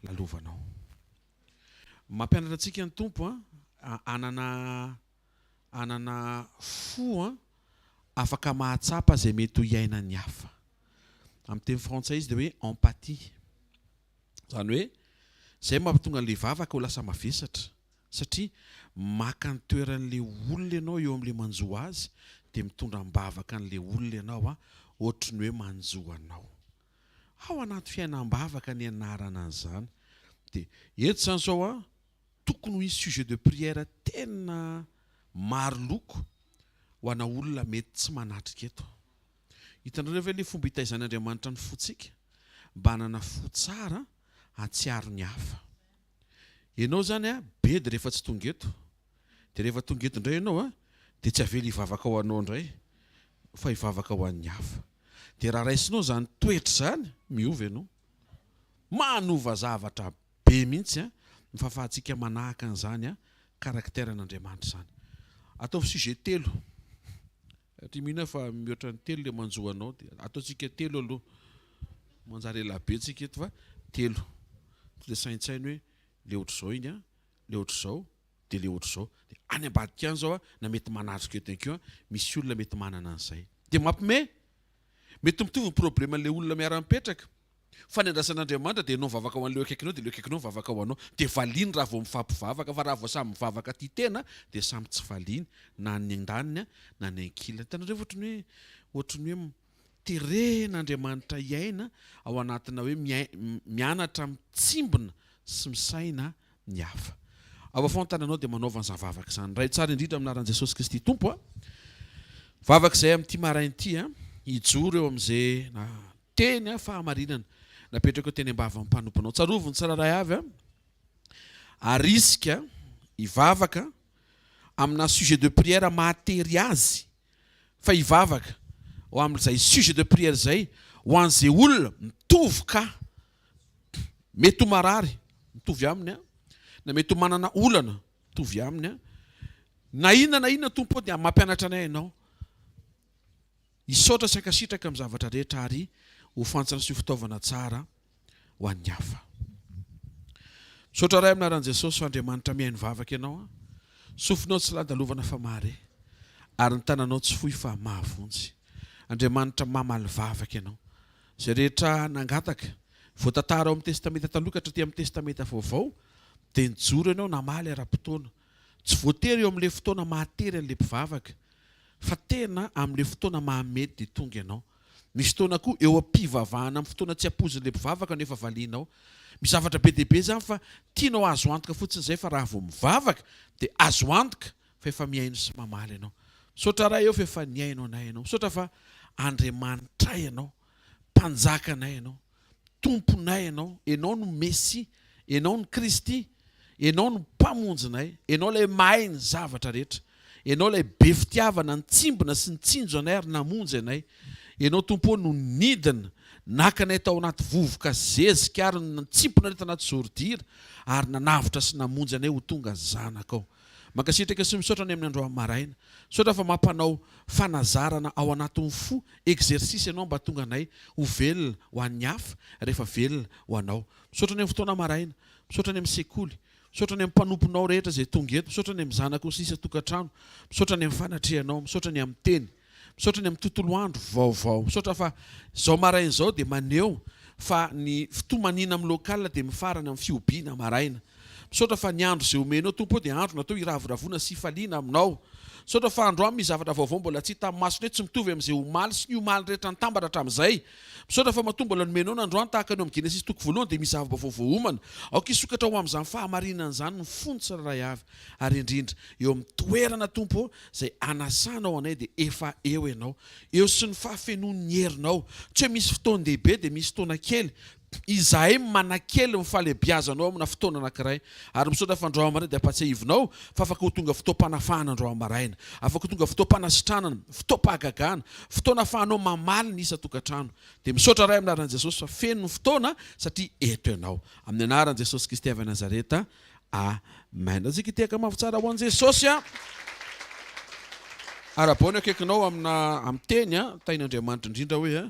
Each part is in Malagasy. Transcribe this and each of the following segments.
lalovanao. Mampianatra antsika ny Tompo hanana hanana fo afaka mahatsapa izay mety ho iainan'ny hafa. Amin'ny teny frantsay izy dia hoe empathie. Izany hoe izay mahatonga an'ilay vavaka ho lasa mavesatra satria maka ny toeran'ilay olona ianao eo amin'ilay manjo azy dia mitondra am-bavaka an'ilay olona ianao ohatry ny hoe manjo anao. Ao anaty fiainam-bavaka ny anarana an'izany. Dia eto izany izao an, tokony ho hisy sujet de prière tena maro loko ho ana olona mety tsy manatrika eto. Hitanareo ve ilay fomba itaizan'Andriamanitra ny fontsika mba hanana fo tsara hahatsiaro ny hafa. Ianao izany an, bedy rehefa tsy tonga eto. Dia rehefa tonga eto indray ianao an, dia tsy avela hivavaka ho anao indray fa hivavaka ho an'ny hafa. Dia raha raisinao izany toetra izany, miova ianao. Manova zavatra be mihitsy an, ny fahafahantsika manahaka an'izany an, caractère an'Andriamanitra izany. Ataovy sujet telo. Satria mino aho fa mihoatra ny telo ilay manjo anao dia ataontsika telo aloha. Manjary ela be tsika eto fa telo. Tonga dia saintsaino hoe le ohatr'izao iny an, le ohatr'izao, dia le ohatr'izao. Dia any ambadika any izao an, na mety manatrika eto ihany koa an, misy olona mety manana an'izay. Dia mampime! Mety mitovy ny probleman'ilay olona miara-mipetraka. Fa ny andrasan'Andriamanitra dia ianao mivavaka ho an'ilay eo akaikinao dia ilay eo akaikinao mivavaka ho anao. Dia valiany raha vao mifampivavaka fa raha vao samy mivavaka tia tena dia samy tsy valiany na ny andaniny na ny ankilany. Hitanareo ve ohatran'ny hoe ohatran'ny hoe teren'Andriamanitra hiaina ao anatina hoe mianatra mitsimbina sy misaina ny hafa. Ao afoan-tananao dia manaova an'izany vavaka izany. Ray tsara indrindra amin'ny anaran'i Jesosy Kristy Tompo a. Vavaka izay amin'ity maraina ity a, hijoro eo amin'izay na teny a fahamarinana napetraka eo teny am-bavan'ny mpanomponao. Tsarovy ny tsirairay avy a, arisika hivavaka amina sujet de prière mahatery azy fa hivavaka ho amin'izay sujet de prière izay ho an'izay olona mitovy cas Mety ho marary mitovy aminy aho, na mety ho manana olana mitovy aminy aho. Na inona na inona Tompo ô dia mampianatra anay Ianao hisaotra sy hankasitraka amin'ny zavatra rehetra ary ho fantsona sy ho fitaovana tsara ho an'ny hafa. Misaotra Ray amin'ny anaran'i Jesosy fa Andriamanitra mihaino vavaka Ianao an. Sofinao tsy ladalovana fa mahare ary ny tananao tsy fohy fa mahavonjy. Andriamanitra mamaly vavaka Ianao. Izay rehetra nangataka, voatantara ao amin'ny Testamenta Taloha ka hatraty amin'ny Testamenta Vaovao, dia nijoro ianao namaly ara-potoana. Tsy voatery eo amin'ilay fotoana mahatery an'ilay mpivavaka, fa tena amin'ilay fotoana mahamety dia tonga ianao. Misy fotoana koa eo am-pivavahana amin'ny fotoana tsy ampoizin'ilay mpivavaka no efa valianao. Misy zavatra be dia be izany fa tianao azo antoka fotsiny izay fa raha vao mivavaka dia azo antoka fa efa mihaino sy mamaly ianao. Misaotra Ray eo fa efa nihaino anay ianao. Misaotra fa Andriamanitray ianao, Mpanjakanay ianao, Tomponay ianao, ianao no Mesia, ianao no Kristy, ianao no Mpamonjinay, ianao ilay mahay ny zavatra rehetra, ianao ilay be fitiavana nitsimbina sy nitsinjo anay ary namonjy anay. Ianao Tompo ô no nidina naka anay tao anaty vovoka zezika ary nitsimpona anay tanaty zôridira ary nanavotra sy namonjy anay ho tonga zanakao. Mankasitraka sy misaotra ny amin'ny androany maraina. Misaotra fa mampanao fanazarana ao anatin'ny fo, exercice ianao mba hahatonga anay ho velona ho an'ny hafa rehefa velona ho anao. Misaotra ny amin'ny fotoana maraina. Misaotra ny amin'ny sekoly. Misaotra ny amin'ny mpanomponao rehetra izay tonga eto. Misaotra ny amin'ny zanako sy isan-tokantrano. Misaotra ny amin'ny fanatrehanao. Misaotra ny amin'ny teny. Misaotra ny amin'ny tontolo andro vaovao. Misaotra fa izao maraina izao dia maneho fa ny fitomaniana amin'ny local dia mifarana amin'ny fihobiana maraina. Misaotra fa ny andro izay omenao Tompo ô dia andro natao hiravoravoana sy hifaliana aminao. Misaotra fa androany misy zavatra vaovao mbola tsy hita amin'ny masonay tsy mitovy amin'izay omaly sy ny omaly rehetra nitambatra hatramin'izay. Misaotra fa matoa mbola nomenao ny androany tahaka ny ao amin'ny Genesisy toko voalohany dia misy zava-baovao voaomana. Aoka hisokatra ho amin'izany fahamarinana izany ny fon'ny tsirairay avy. Ary indrindra eo amin'ny toerana Tompo ô izay anasanao anay dia efa eo Ianao. Eo sy ny fahafenoan'ny herinao. Tsy hoe misy fotoan-dehibe dia misy fotoana kely. Izahay manakely ny fahalehibiazanao amina fotoana anankiray. Ary misaotra fa androany maraina dia ampatsiahivinao fa afaka ho tonga fotoam-panafahana androany maraina. Afaka ho tonga fotoam-panasitranana, fotoam-pahagagana, fotoana ahafahanao mamaly ny isan-tokantrano. Dia misaotra Ray amin'ny anaran'i Jesosy fa feno ny fotoana satria eto Ianao. Amin'ny anaran'i Jesosy Kristy avy any Nazareta. Amen. Antsika hitehaka mafy tsara ho an'i Jesosy a. Arahabao ny akaikinao amina amin'ny teny a, tahin'Andriamanitra indrindra hoe a.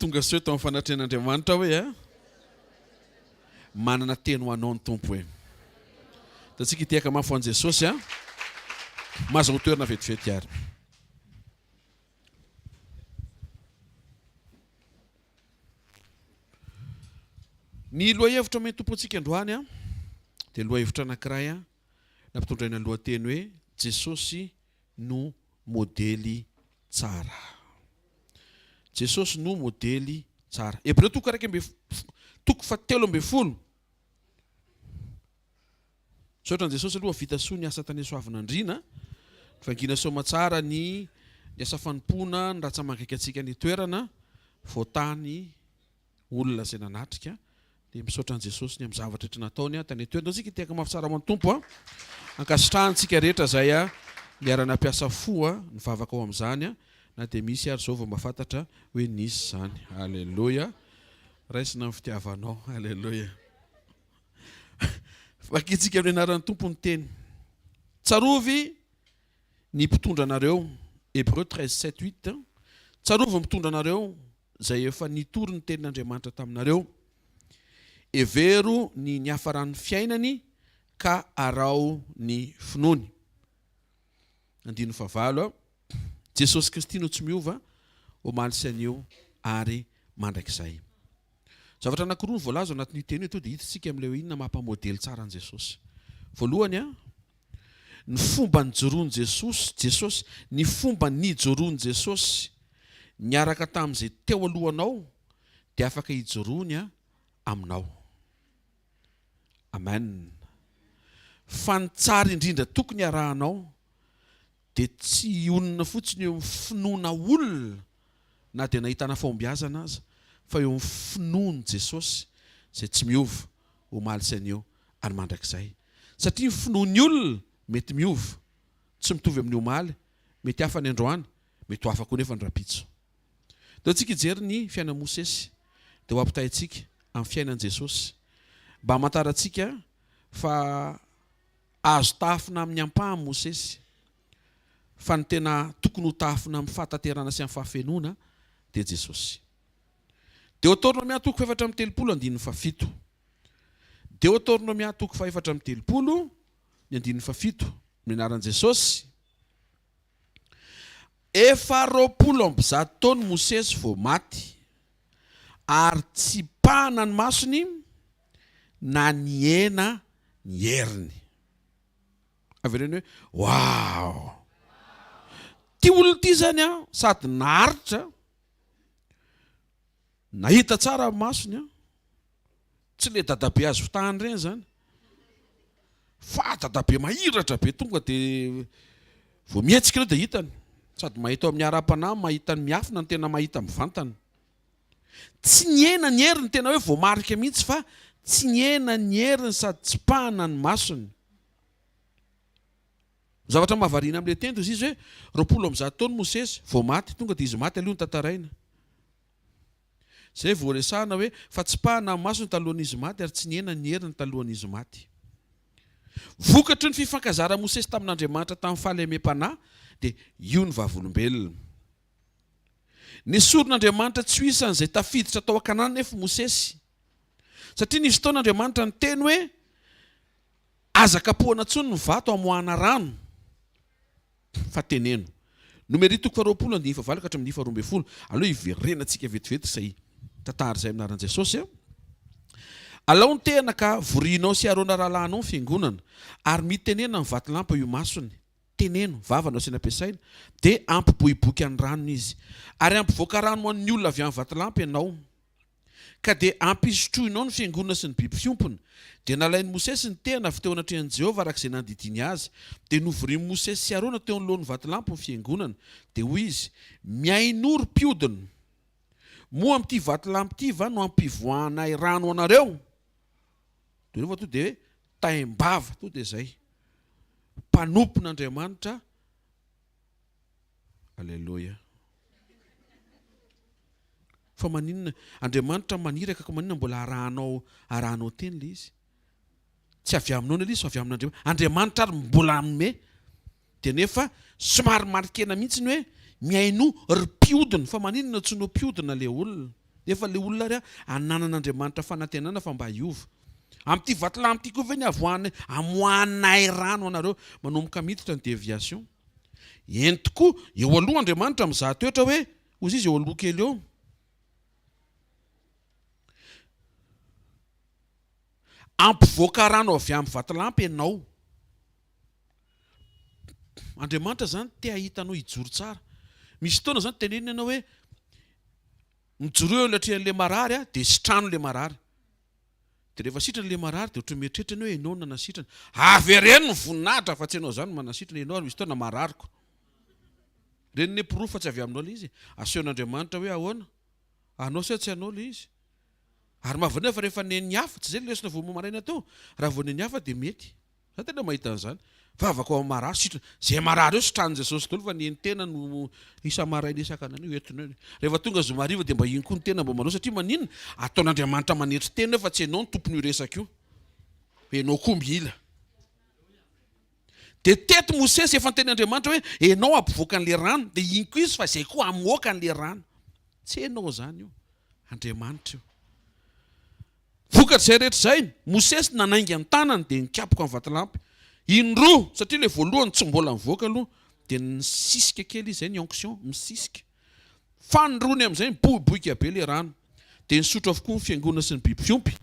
Tonga soa eto amin'ny fanatrehan'Andriamanitra hoe a. Manana teny ho anao ny Tompo e. Ataontsika hitehaka mafy ho an'i Jesosy a. Mahazoa toerana vetivety ary. Ny lohahevitra omen'ny Tompo antsika androany a, dia lohahevitra anankiray a, nampitondraina ny lohateny hoe Jesosy no modely tsara. Jesosy no modely tsara. Hebreo toko 11 toko faha-13. Misaotra an'i Jesosy aloha vita soa ny asa tany Soavinandriana. Vangiana soamatsara ny ny asa fanompoana, ny ratsa-mangaiky antsika any an-toerana, voatany olona izay nanatrika. Dia misaotra an'i Jesosy ny amin'ny zavatra rehetra nataony tany an-toerana. Ndao isika hitehaka mafy tsara ho an'ny Tompo. Ankasitrahana antsika rehetra izay niara-nampiasa fo nivavaka ao amin'izany na dia misy ary izao vao mba fantatra hoe nisy izany. Aleloia. Raisina ny fitiavanao. Aleloia. Vakintsika amin'ny anaran'ny Tompo ny teny. Tsarovy ny mpitondra anareo, Hébreux 13, 7, 8, Tsarovy ny mpitondra anareo izay efa nitory ny tenin'Andriamanitra taminareo. Hevero ny niafaran'ny fiainany ka araho ny finoany. Andininy fahavalo, Jesosy Kristy no tsy miova, omaly sy anio ary mandrakizay. Zavatra anankiroa no voalaza ao anatin'io teny io, tonga dia hitantsika amin'ilay hoe inona maha mpamodely tsara an'i Jesosy. Voalohany, ny fomba nijoroan'i Jesosy, Jesosy, ny fomba nijoroan'i Jesosy niaraka tamin'izay teo alohanao dia afaka hijoroany aminao. Amen. Fa ny tsara indrindra tokony harahanao dia tsy hionona fotsiny eo amin'ny finoana olona na dia nahitana fahombiazana aza fa eo amin'ny finoan'i Jesosy izay tsy miova omaly sy anio ary mandrakizay. Satria ny finoan'ny olona mety miova, tsy mitovy amin'ny omaly, mety hafa ny androany, mety ho hafa koa nefa ny rahampitso. Ndao tsika hijery ny fiainan'i Mosesy dia ho ampitahaintsika amin'ny fiainan'i Jesosy mba hamantarantsika fa Azo tahafina amin'ny ampahany Mosesy, fa ny tena tokony ho tahafina amin'ny fahatanterahana sy amin'ny fahafenoana dia Jesosy. Deotornomia toko fahefatra amby 30 andininy fahafito. Deotornomia toko fahefatra amby 30 ny andininy fahafito, amin'ny anaran'i Jesosy. Efa 120 taona Mosesy vao maty, ary tsy pahana ny masony na nihena ny heriny. Avereno hoe, Wow! Ity olona ity izany an, sady naharitra, nahita tsara ny masony an, tsy ilay dadabe azo fitahana ireny izany, fa dadabe mahiratra be tonga dia vao mihetsika ireo dia hitany, sady mahita ao amin'ny ara-panahy, mahita ny miafina no tena mahita mivantana. Tsy nihena ny heriny, tena hoe voamarika mihitsy fa tsy nihena ny heriny sady tsipahana ny masony. Ny zavatra mahavariana amin'ilay teny dia izy hoe 120 taona Mosesy vao maty, tonga dia izy maty aloha no tantaraina. Izay vao resahana hoe fa tsipahana ny masony talohan'izy maty ary tsy nihena ny heriny talohan'izy maty. Vokatry ny fifankazaran'i Mosesy tamin'Andriamanitra tamin'ny fahalemem-panahy dia io ny vavolombelona. Nesorin'Andriamanitra tsy ho isan'izay tafiditra tao Kanana anefa i Mosesy, satria nisy fotoana Andriamanitra niteny hoe, Aza kapohana intsony ny vato hamoahana rano, fa teneno. Nomery toko faharoapolo andininy fahavalo ka hatramin'ny faharoambinifolo. Aleo hiverenantsika vetivety izay tantara izay amin'ny anaran'i Jesosy. Alao ny tehina ka vorianao sy Arona rahalahinao ny fiangonana, ary mitenena amin'ny vatolampy eo imasony. Teneno, vava no asiana ampiasaina, dia hampiboiboika ny ranony izy. Ary hampivoaka rano ho an'ny olona avy amin'ny vatolampy ianao. Ka dia hampisotroinao ny fiangonana sy ny biby fiompiny. Dia nalain'i Mosesy ny tehina avy teo anatrehan'i Jehovah araka izay nandidiany azy. Dia novorian'i Mosesy sy Arona teo anoloan'ny vatolampy ny fiangonana. Dia hoy izy, Mihainoa, ry mpiodina! Moa amin'ity vatolampy ity va no hampivoahanay rano ho anareo? Dia rehefa tonga dia hoe taim-bava, tonga dia izay. Mpanompon'Andriamanitra, Aleloia. Fa maninona, Andriamanitra maniraka ka maninona mbola arahanao, arahanao teny ilay izy? Tsy avy aminao ilay izy fa avy amin'Andriamanitra. Andriamanitra ary mbola hanome. Dia nefa somary marikena mihitsy ny hoe mihainoa ry mpiodina, fa maninona tsy no mpiodina ilay olona? Nefa ilay olona ary ananan'Andriamanitra fanantenana fa mba hiova. Amin'ity vatolampy ity koa ve ny avoahanay, amoahanay rano anareo? Manomboka miditra ny déviation. Eny tokoa, eo aloha Andriamanitra mizaha toetra hoe, hozy izy eo aloha kely eo. Hampivoaka rano avy amin'ny vatolampy ianao. Andriamanitra izany te hahita anao hijoro tsara. Misy fotoana izany tenenina ianao hoe mijoroa eo anatrehan'ilay marary dia sitrano ilay marary. Dia rehefa sitrana ilay marary dia ohatran'ny mieritreritra ianao hoe ianao no nanasitrana. Avereno ny voninahitra fa tsy ianao izany no manasitrana, ianao ary misy fotoana marary ko. Ireny anie porofo fa tsy avy aminao ilay izy e. Asehon'Andriamanitra hoe ahoana? Anao sa tsy anao ilay izy? Ary mahavariana fa rehefa nen'ny hafa, tsy izay ilay lesona vao maraina teo, raha vao nen'ny hafa dia mety. Za tena mahita an'izany. Vavaka ao marary sitrana. Zay marary eo sitranin'i Jesosy daholo fa ny ny tena no isa-maraina isak'ananio entina eo. Rehefa tonga zoma hariva dia mba iny koa ny tena mba manao satria maninona? Ataon'Andriamanitra manetry tena eo fa tsy ianao no tompon'io resaka io. Fa ianao koa mila. Dia teto Mosesy efa niteny Andriamanitra hoe ianao hampivoaka an'ilay rano dia iny koa izy fa izay koa hamoaka an'ilay rano. Tsy ianao izany io. Andriamanitra io. Vokatr'izay rehetra izay, Mosesy nanainga ny tanany dia nikapoka ny vatolampy. Indroa, satria ilay voalohany tsy mbola nivoaka aloha, dia nisisika kely izy, izay ny onction, misisika. Fanindroany amin'izay niboiboika be ilay rano. Dia nisotro avokoa ny fiangonana sy ny biby fiompy.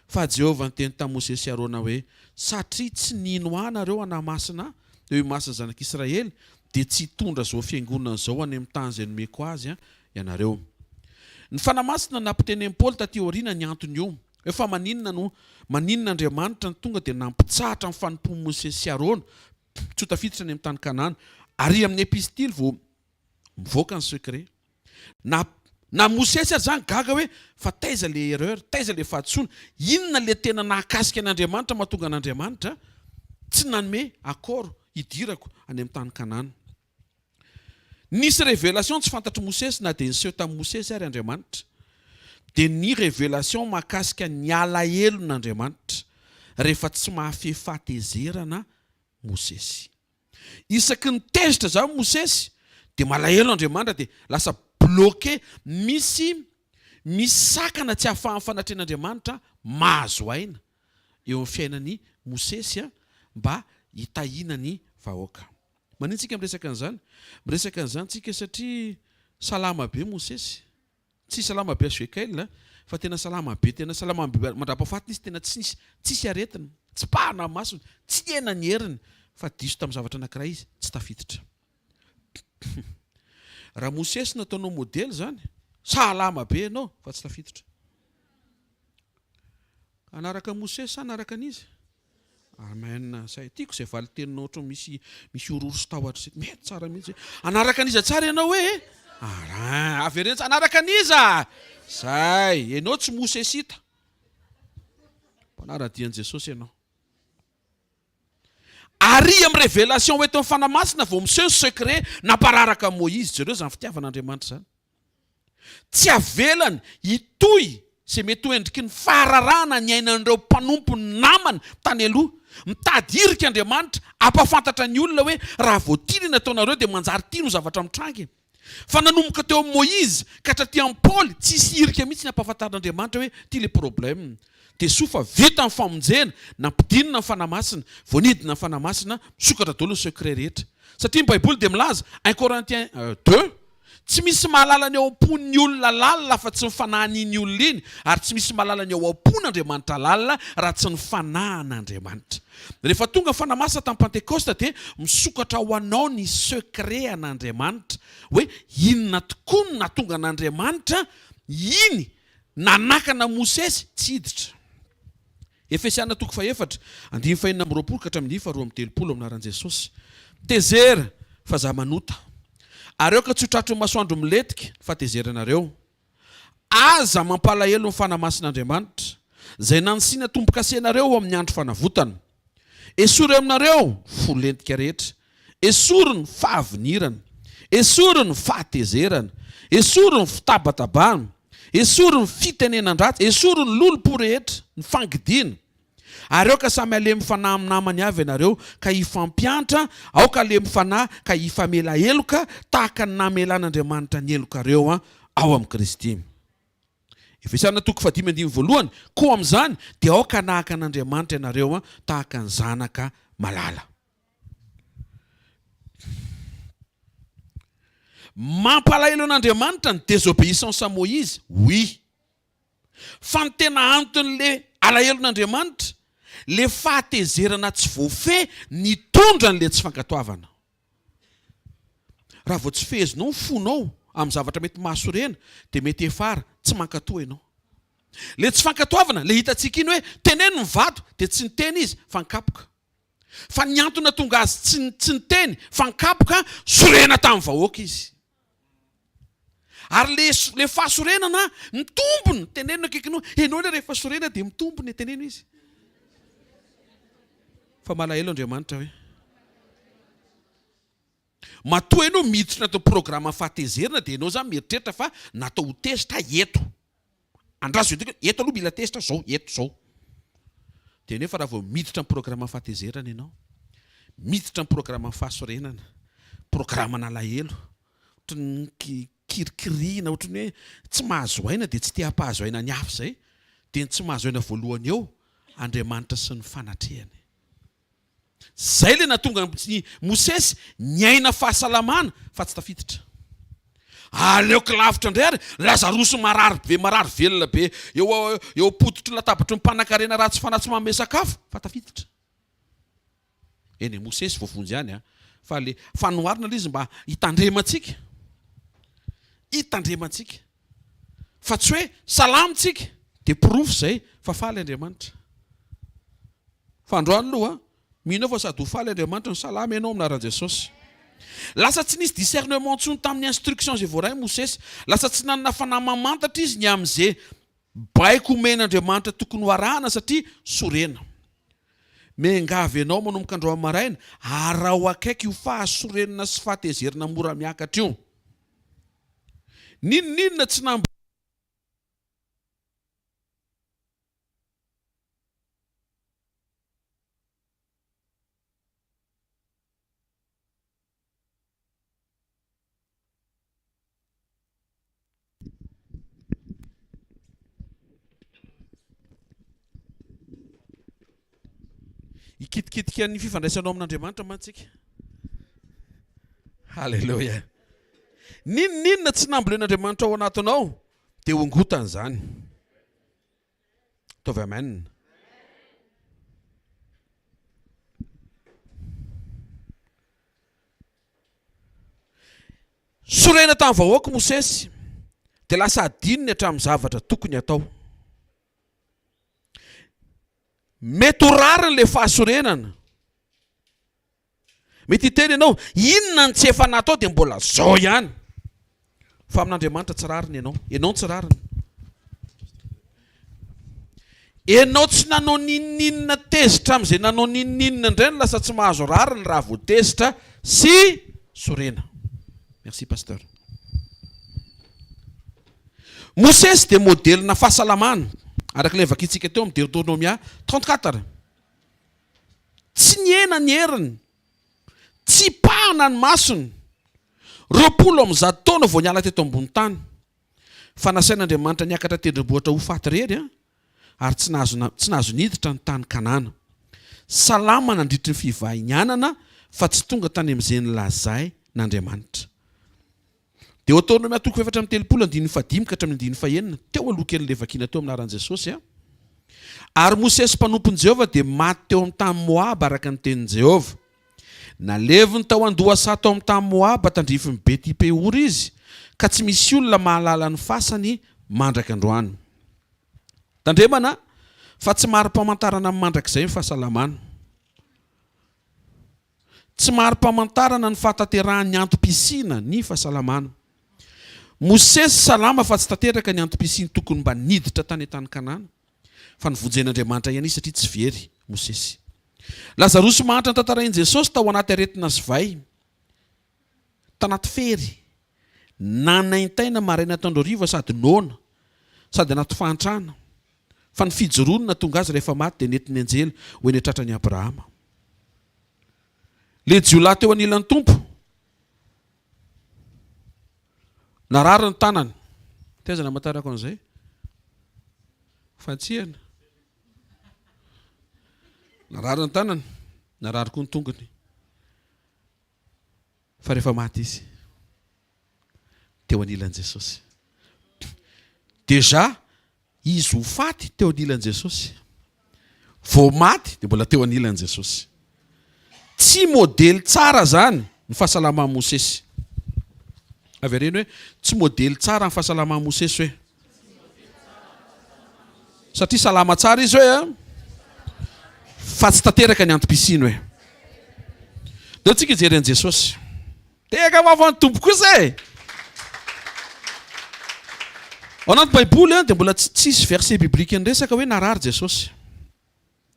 Fa Jehovah niteny tamin'i Mosesy sy Arona hoe, Satria tsy nino Ahy nareo hanamasina Ahy eo imason'ny zanak'Israely, dia tsy hitondra izao fiangonana izao any amin'ny tany izay nomeko azy ianareo. Ny Fanahy Masina nampitenen'i Paoly taty aoriana ny anton'io, hoe fa maninona no, maninona Andriamanitra no tonga dia nampitsahatra ny fanompoan'i Mosesy sy Arona tsy ho tafiditra any amin'ny tany Kanana. Ary amin'ny epistily vao mivoaka ny secret. Na, na Mosesy aza izany gaga hoe fa taiza le erreur, taiza le fahadisoana, inona le tena nahakasika an'Andriamanitra mahatonga an'Andriamanitra tsy nanome accord hidirako any amin'ny tany Kanana. Nisy révélation tsy fantatr'i Mosesy na dia niseho tamin'i Mosesy ary Andriamanitra. Dia ny révélation mahakasika ny alahelon'Andriamanitra rehefa tsy mahafehy fahatezerana Mosesy. Isaky ny tezitra izany Mosesy dia malahelo Andriamanitra dia lasa bloqué, misy misy sakana tsy ahafahan'ny fanatrehan'Andriamanitra mahazo aina eo amin'ny fiainan'i Mosesy mba hitahiana ny vahoaka. Maninona tsika miresaka an'izany? Miresaka an'izany tsika satria salama be Mosesy. Tsy salama be HVKL fa tena salama be, tena salama be mandrapahafatiny izy, tena tsy nisy, tsisy aretina, tsy pahana ny masony, tsy nihena ny heriny fa diso tamin'ny zavatra anankiray izy, tsy tafiditra. Raha Mosesy no ataonao modely izany, salama be ianao fa tsy tafiditra. Hanaraka an'i Mosesy sa hanaraka an'iza? Amen zay tiako zay valiteninao ohatran'ny misy misy ororo sy tahotra zay mety tsara mihitsy hanaraka an'iza tsara ianao hoe ara avereno tsara hanaraka an'iza zay ianao tsy mosesita mpanara-dia an'i Jesosy ianao ary amin'ny révélation ho eto amin'ny Fanahy Masina vao miseho ny secret nampararaka an'i Moïse jereo izany fitiavan'Andriamanitra izany Tsy avelany hitohy izay mety ho endriky ny fahararahana niainan'ireo mpanompony namany tany aloha. Mitady hirika Andriamanitra hampahafantatra ny olona hoe raha vao tia ny nataonareo dia manjary tia no zavatra mitranga e. Fa nanomboka teo amin'i Moizy ka hatraty amin'i Paoly, tsisy hirika mihitsy ny hampahafantarin'Andriamanitra hoe ity ilay problème. Dia soa fa vita ny famonjena, nampidinina ny Fanahy Masina, vao nidina ny Fanahy Masina, misokatra daholo ny secret rehetra. Satria ny Baiboly dia milaza, un Corinthiens deux, Tsy misy mahalala ny ao am-pon'ny olona lalina afa-tsy ny fanahin'iny olona iny, ary tsy misy mahalala ny ao am-pon'Andriamanitra lalina raha tsy ny fanahin'Andriamanitra. Rehefa tonga ny Fanahy Masina tamin'ny Pantekosta dia misokatra ho anao ny secret an'Andriamanitra, hoe inona tokoa no nahatonga an'Andriamanitra iny nanakana Mosesy tsy hiditra. Efesiana toko fahefatra, andininy fahenina amby 20 ka hatramin'ny faharoa amby 30 amin'ny anaran'i Jesosy. Tezera, fa za manota. Ary aoka tsy ho tratry ny masoandro milentika ny fahatezeranareo. Aza mampalahelo ny Fanahy Masin'Andriamanitra, izay nanisiana tombo-kasenareo ao amin'ny andro fanavotana. Esory aminareo fo lentika rehetra, esory ny fahavinirana, esory ny fahatezerana, esory ny fitabatabana, esory ny fitenenan-dratsy, esory ny lolompo rehetra, ny fangidiana. Ary aoka samy halemy fanahy amin'ny namany avy ianareo, ka hifampiantra, aoka halemy fanahy ka hifamela heloka, tahaka ny namelan'Andriamanitra ny helokareo ao amin'i Kristy. Efesiana toko fahadimy andininy voalohany, Koa amin'izany dia aoka hanahaka an'Andriamanitra ianareo tahaka ny zanaka malala. Mampalahelo an'Andriamanitra ny désobéissance à Moïse, oui. Fa ny tena anton'le alahelon'Andriamanitra, le fahatezerana tsy voafehy nitondra an'le tsy fankatoavana. Raha vao tsy fehezinao ny fonao amin'ny zavatra mety mahasorena dia mety hiafara tsy mankatoa ianao. Le tsy fankatoavana, le hitantsika iny hoe teneno ny vato dia tsy niteny izy fa nikapoka. Fa ny antony nahatonga azy tsy tsy niteny fa nikapoka, sorena tamin'ny vahoaka izy. Ary le le fahasorenana mitombona, teneno ny akaikinao, enao anie rehefa sorena dia mitombona e, teneno izy. Fa malahelo Andriamanitra hoe matoa enao miditra anatin'ny programme fahatezerana dia enao zany mieritreritra fa natao ho tezitra eto. Andraso eto, eto aloha mila tezitra zao, eto zao. Dia nefa raha vao miditra amin'ny programme fahatezerana ianao, miditra amin'ny programme fahasorenana, programme n'alahelo, ohatran'ny kirikiriana, ohatran'ny hoe tsy mahazo aina dia tsy te hampahazo aina ny hafa izay, dia ny tsy mahazo aina voalohany eo, Andriamanitra sy ny fanatrehany. Zay le nahatonga an'i Mosesy niaina fahasalamana fa tsy tafiditra. Aleoko lavitra indray ary Lazarosy marary be marary velona be eo eo am-pototry ny latabatry ny mpanankarena ratsy fanahy tsy manome sakafo fa tafiditra. Eny e, Mosesy voavonjy ihany a, fa le fanoharana le izy mba hitandremantsika, hitandremantsika fa tsy hoe salama tsika de porofo zay fa faly Andriamanitra. Fa androany aloha, mino aho fa sady ho faly Andriamanitra no salama ianao amin'ny anaran'i Jesosy. Lasa tsy nisy discernement intsony tamin'ny instruction izay voaray Mosesy. Lasa tsy nanana fanahy mamantatra izy ny amin'izay baiko omen'Andriamanitra tokony ho arahana satria sorena. Miangavy anao manomboka androany maraina, araho akaiky io fahasorenana sy fahatezerana mora miakatra io. N'inon'inona tsy Hikitikitika ny fifandraisanao amin'Andriamanitra mantsy isika. Haleloia. N'inon'inona tsy nambolen'Andriamanitra ao anatinao dia hongotany izany. Ataovy amen. Sorena tamin'ny vahoaka Mosesy dia lasa adinony hatramin'ny zavatra tokony hatao. Mety ho rariny ilay fahasorenana. Mety hiteny ianao, inona no tsy efa natao dia mbola zao ihany. Fa amin'Andriamanitra tsy rariny ianao. Ianao no tsy rariny. Ianao tsy nanao n'inon'inona tezitra amin'izay nanao n'inon'inona indray no lasa tsy mahazo rariny raha vao tezitra sy sorena. Merci pasteur. Mosesy dia modelina fahasalamana araka ilay vakintsika teo amin'ny Deuteronomia 34. Tsy nihena ny heriny, tsy pahana ny masony. 120 taona vao niala teto ambony tany. Fa nasain'Andriamanitra niakatra tendrombohitra ho faty irery ary tsy nahazo tsy nahazo niditra ny tany Kanana. Salama nandritry ny fivahinianana fa tsy tonga tany amin'izay nolazain'Andriamanitra. Deoteronomia toko fahefatra amby telopolo andininy fahadimy ka hatramin'ny andininy fahenina, teo aloha kelin'ilay vakiana teo amin'ny anaran'i Jesosy, a. Ary Mosesy mpanompon'i Jehovah dia maty teo amin'ny tany Moaba araka ny tenin'i Jehovah. Naleviny tao an-dohasaha tao amin'ny tany Moaba tandrifin'i Beti-peora izy, ka tsy misy olona mahalala ny fasany mandraka androany. Tandremana fa tsy mari-pamantarana amin'ny mandrakizay ny fahasalamana. Tsy mari-pamantarana ny fahatanterahan'ny antom-pisiana ny fahasalamana. Mosesy salama fa tsy tanteraka ny antom-pisiany tokony mba niditra tany an-tany Kanana, fa novonjen'Andriamanitra ihany izy satria tsy very Mosesy. Lazarosy mahantra notantarain'i Jesosy tao anaty aretina sy vay, tanaty fery, nanaintaina maraina atoandro hariva sady noana, sady anaty fahantrana, fa ny fijoroany nahatonga azy rehefa maty dia nentin'ny anjely ho eny an-tratran'i Abrahama. Le jiolahy teo anilan'ny Tompo, narary ny tanany. Taiza namantarako an'izay? Fantsihana. Narary ny tanany, narary koa ny tongony. Fa rehefa maty izy, teo anilan'i Jesosy. Déjà izy ho faty teo anilan'i Jesosy. Vao maty dia mbola teo anilan'i Jesosy. Tsy modely tsara zany ny fahasalaman'i Mosesy. Avereno hoe tsy modely tsara ny fahasalaman'i Mosesy hoe. Satria salama tsara izy hoe a. Fa tsy tanteraka ny antom-pisiany hoe. Ndao tsika hijery an'i Jesosy. Tehaka mafy an'ny Tompo kosa e! Ao anaty Baiboly dia mbola tsy tsisy verset biblique niresaka hoe narary Jesosy.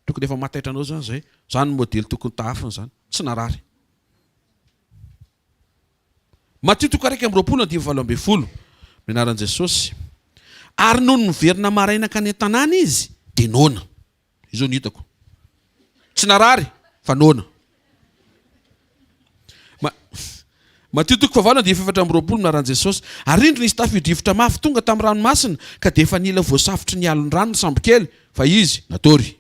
Tokony efa mahataitra anao izany izay. Izany no modely tokony tahafina izany. Tsy narary. Matio toko 21 andininy 18, Amin'ny anaran'i Jesosy. Ary nony niverina maraina nankany an-tanàna izy, dia noana. Izao no hitako. Tsy narary fa noana. Ma, Matio toko fahavalo andininy fahefatra amby 24 anaran'i Jesosy. Ary indro nisy tafio-drivotra mafy tonga tamin'ny ranomasina ka dia efa nila voasafotry ny alon-drano ny sambokely fa izy natory.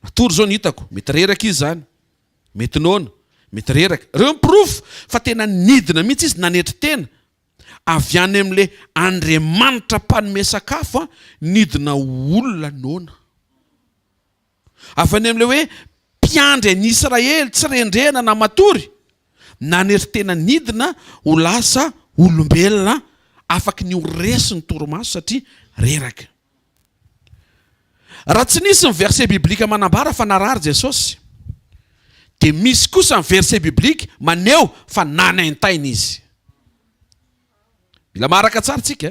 Natory izao no hitako. Mety reraka izy izany. Mety noana. Mety reraka. Ireo ny porofo fa tena nidina mihitsy izy nanetry tena. Avy any amin'ilay Andriamanitra mpanome sakafo nidina ho olona noana. Avy any amin'ilay hoe mpiandry an'i Israely tsy rendrehana na matory, nanery tena nidina ho lasa olombelona afaky ny ho resin'ny torimaso satria reraka. Raha tsy nisy ny verset biblique manambara fa narary Jesosy, dia misy kosa ny verset biblique maneho fa nanaintaina izy. Mila maharaka tsara tsika.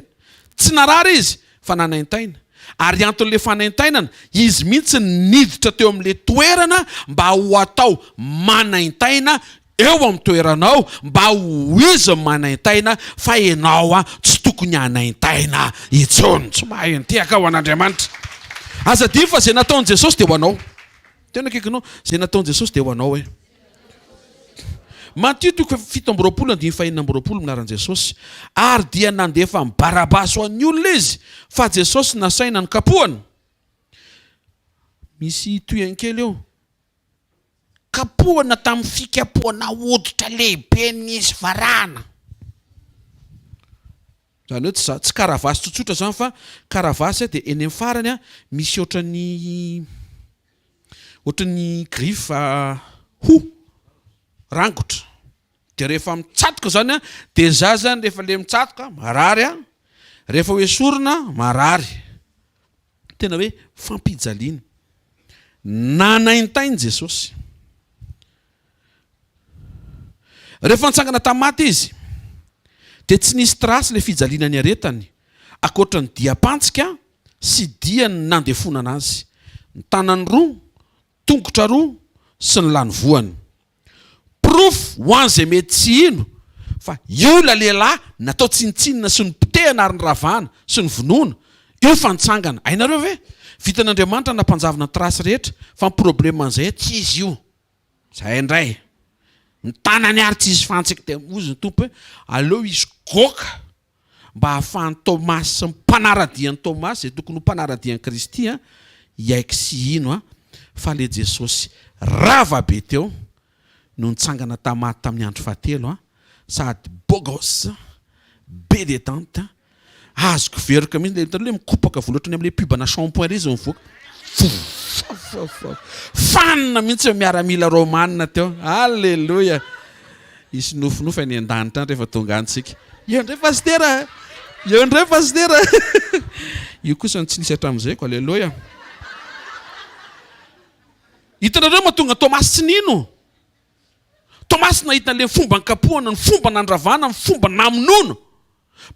Tsy narary izy fa nanaintaina. Ary anton'ilay fanaintainana, izy mihitsy niditra teo amin'ilay toerana mba ho atao manaintaina eo amin'ny toeranao mba ho izy ny manaintaina fa ianao tsy tokony hanaintaina intsony. Tsy mahay nitehaka ho an'Andriamanitra. Aza adino fa izay nataon'i Jesosy dia ho anao. Tena akaikinao, izay nataon'i Jesosy dia ho anao e. Matio toko 27 andininy faha-26 amin'ny anaran'i Jesosy. Ary dia nandefa an'i Barabasy ho an'ny olona izy, fa Jesosy nasaina nokapohana. Misy tohiny kely eo. Kapohana tamin'ny fikapohana hoditra lehibe nisy varahana. Izany hoe tsy tsy karavasy tsotsotra izany fa karavasy dia eny amin'ny farany misy ohatran'ny ohatran'ny griffe hoho rangotra. Dia rehefa mitsatoka izany dia za izany rehefa le mitsatoka marary an, rehefa ho esorina marary. Tena hoe fampijaliana. Nanaintaina Jesosy. Rehefa nitsangana tamin'ny maty izy, dia tsy nisy trace ilay fijaliana niaretany, ankoatra ny diam-pantsika sy dian'ny nandefonana azy, ny tanany roa, tongotra roa sy ny lanivoany. Porofo ho an'izay mety tsy hino fa io ilay lehilahy natao tsinontsinona sy nopotehana ary noravana sy novonoina, io fa nitsangana. Hainareo ve? Vitan'Andriamanitra ny nampanjavona ny trace rehetra fa ny problème an'izay tsy izy io. Zay indray. Ny tanany ary tsy hisy fantsika. Dia hozy ny Tompo hoe aleo hisy goaka mba hahafahan'i Tomasy sy ny mpanara-dia an'i Tomasy, izay tokony ho mpanara-dia an'i Kristy, hiaiky sy hino fa ilay Jesosy rava be teo no nitsangana tamin'ny maty tamin'ny andro fahatelo, sady beau gosse, be detente, Azoko veroka mihitsy le hitanao le mikopaka volo ohatran'ny amle pub ana shampoing rey izy mivoaka. Fanina mihitsy eo miaramila romana teo. Alléluia. Hisy nofinofy any an-danitra any rehefa tonga any tsika. Eo indray pasitera. Eo indray pasitera. Io kosa no tsy nisy hatramin'izay ko. Alléluia. Hitanareo mahatonga Tomasy tsy nino. Tomasy nahita an'ilay fomba nikapohana, ny fomba nandravana, ny fomba namonoana.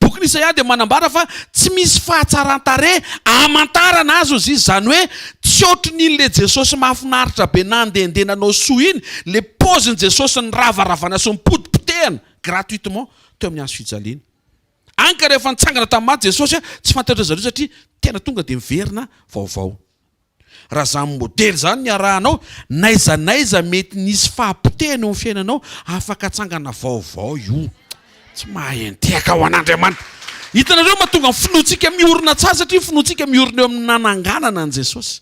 Bokin'i Isaia dia manambara fa tsy misy fahatsaran-tarehy amantarana azy hozy izy, izany hoe tsy ohatrin'iny ilay Jesosy mahafinaritra be nandehandeha nanao soa iny, ilay paozin'i Jesosy niravaravana sy nipotipotehana gratuitement teo amin'ny hazo fijaliana. Any ka rehefa nitsangana tamin'ny maty Jesosy, tsy fantatry zareo satria tena tonga dia miverina vaovao. Raha zany modely zany ny arahanao, n'aiza n'aiza mety nisy fahapotehana eo amin'ny fiainanao, afaka atsangana vaovao io. Tsy mahay intehaka ho an'Andriamanitra. Hitanareo mahatonga ny finoantsika miorina tsara satria ny finoantsika miorina eo amin'ny nananganana an'i Jesosy.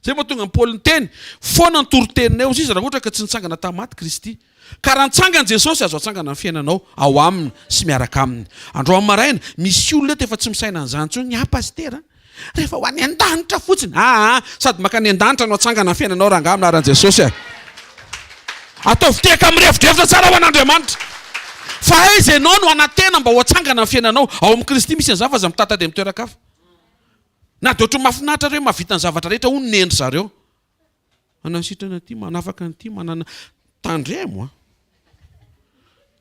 Izay mahatonga an'i Paoly niteny, foana ny toriteninay hozy izy raha ohatra ka tsy nitsangana tamin'ny maty Kristy. Ka raha nitsangana Jesosy, azo atsangana ny fiainanao ao Aminy sy miaraka Aminy. Androany maraina, misy olona eto efa tsy misaina an'izany intsony, ah Pasitera a! Rehefa ho any an-danitra fotsiny. Aa, sady mankany an-danitra no atsangana ny fiainanao rangahy amin'ny anaran'i Jesosy a! Ataovy tehaka mirefodrefotra tsara ho an'Andriamanitra. Fa aiza ianao no hanantena mba ho atsangana ny fiainanao? Ao amin'i Kristy misy an'izany fa aza mitatady amin'ny toeran-kafa. Na dia ohatran'ny mahafinaritra ary hoe mahavita ny zavatra rehetra hono ny hendry zareo. Manasitrana ity, manafaka an'ity, manana. Tandremo a!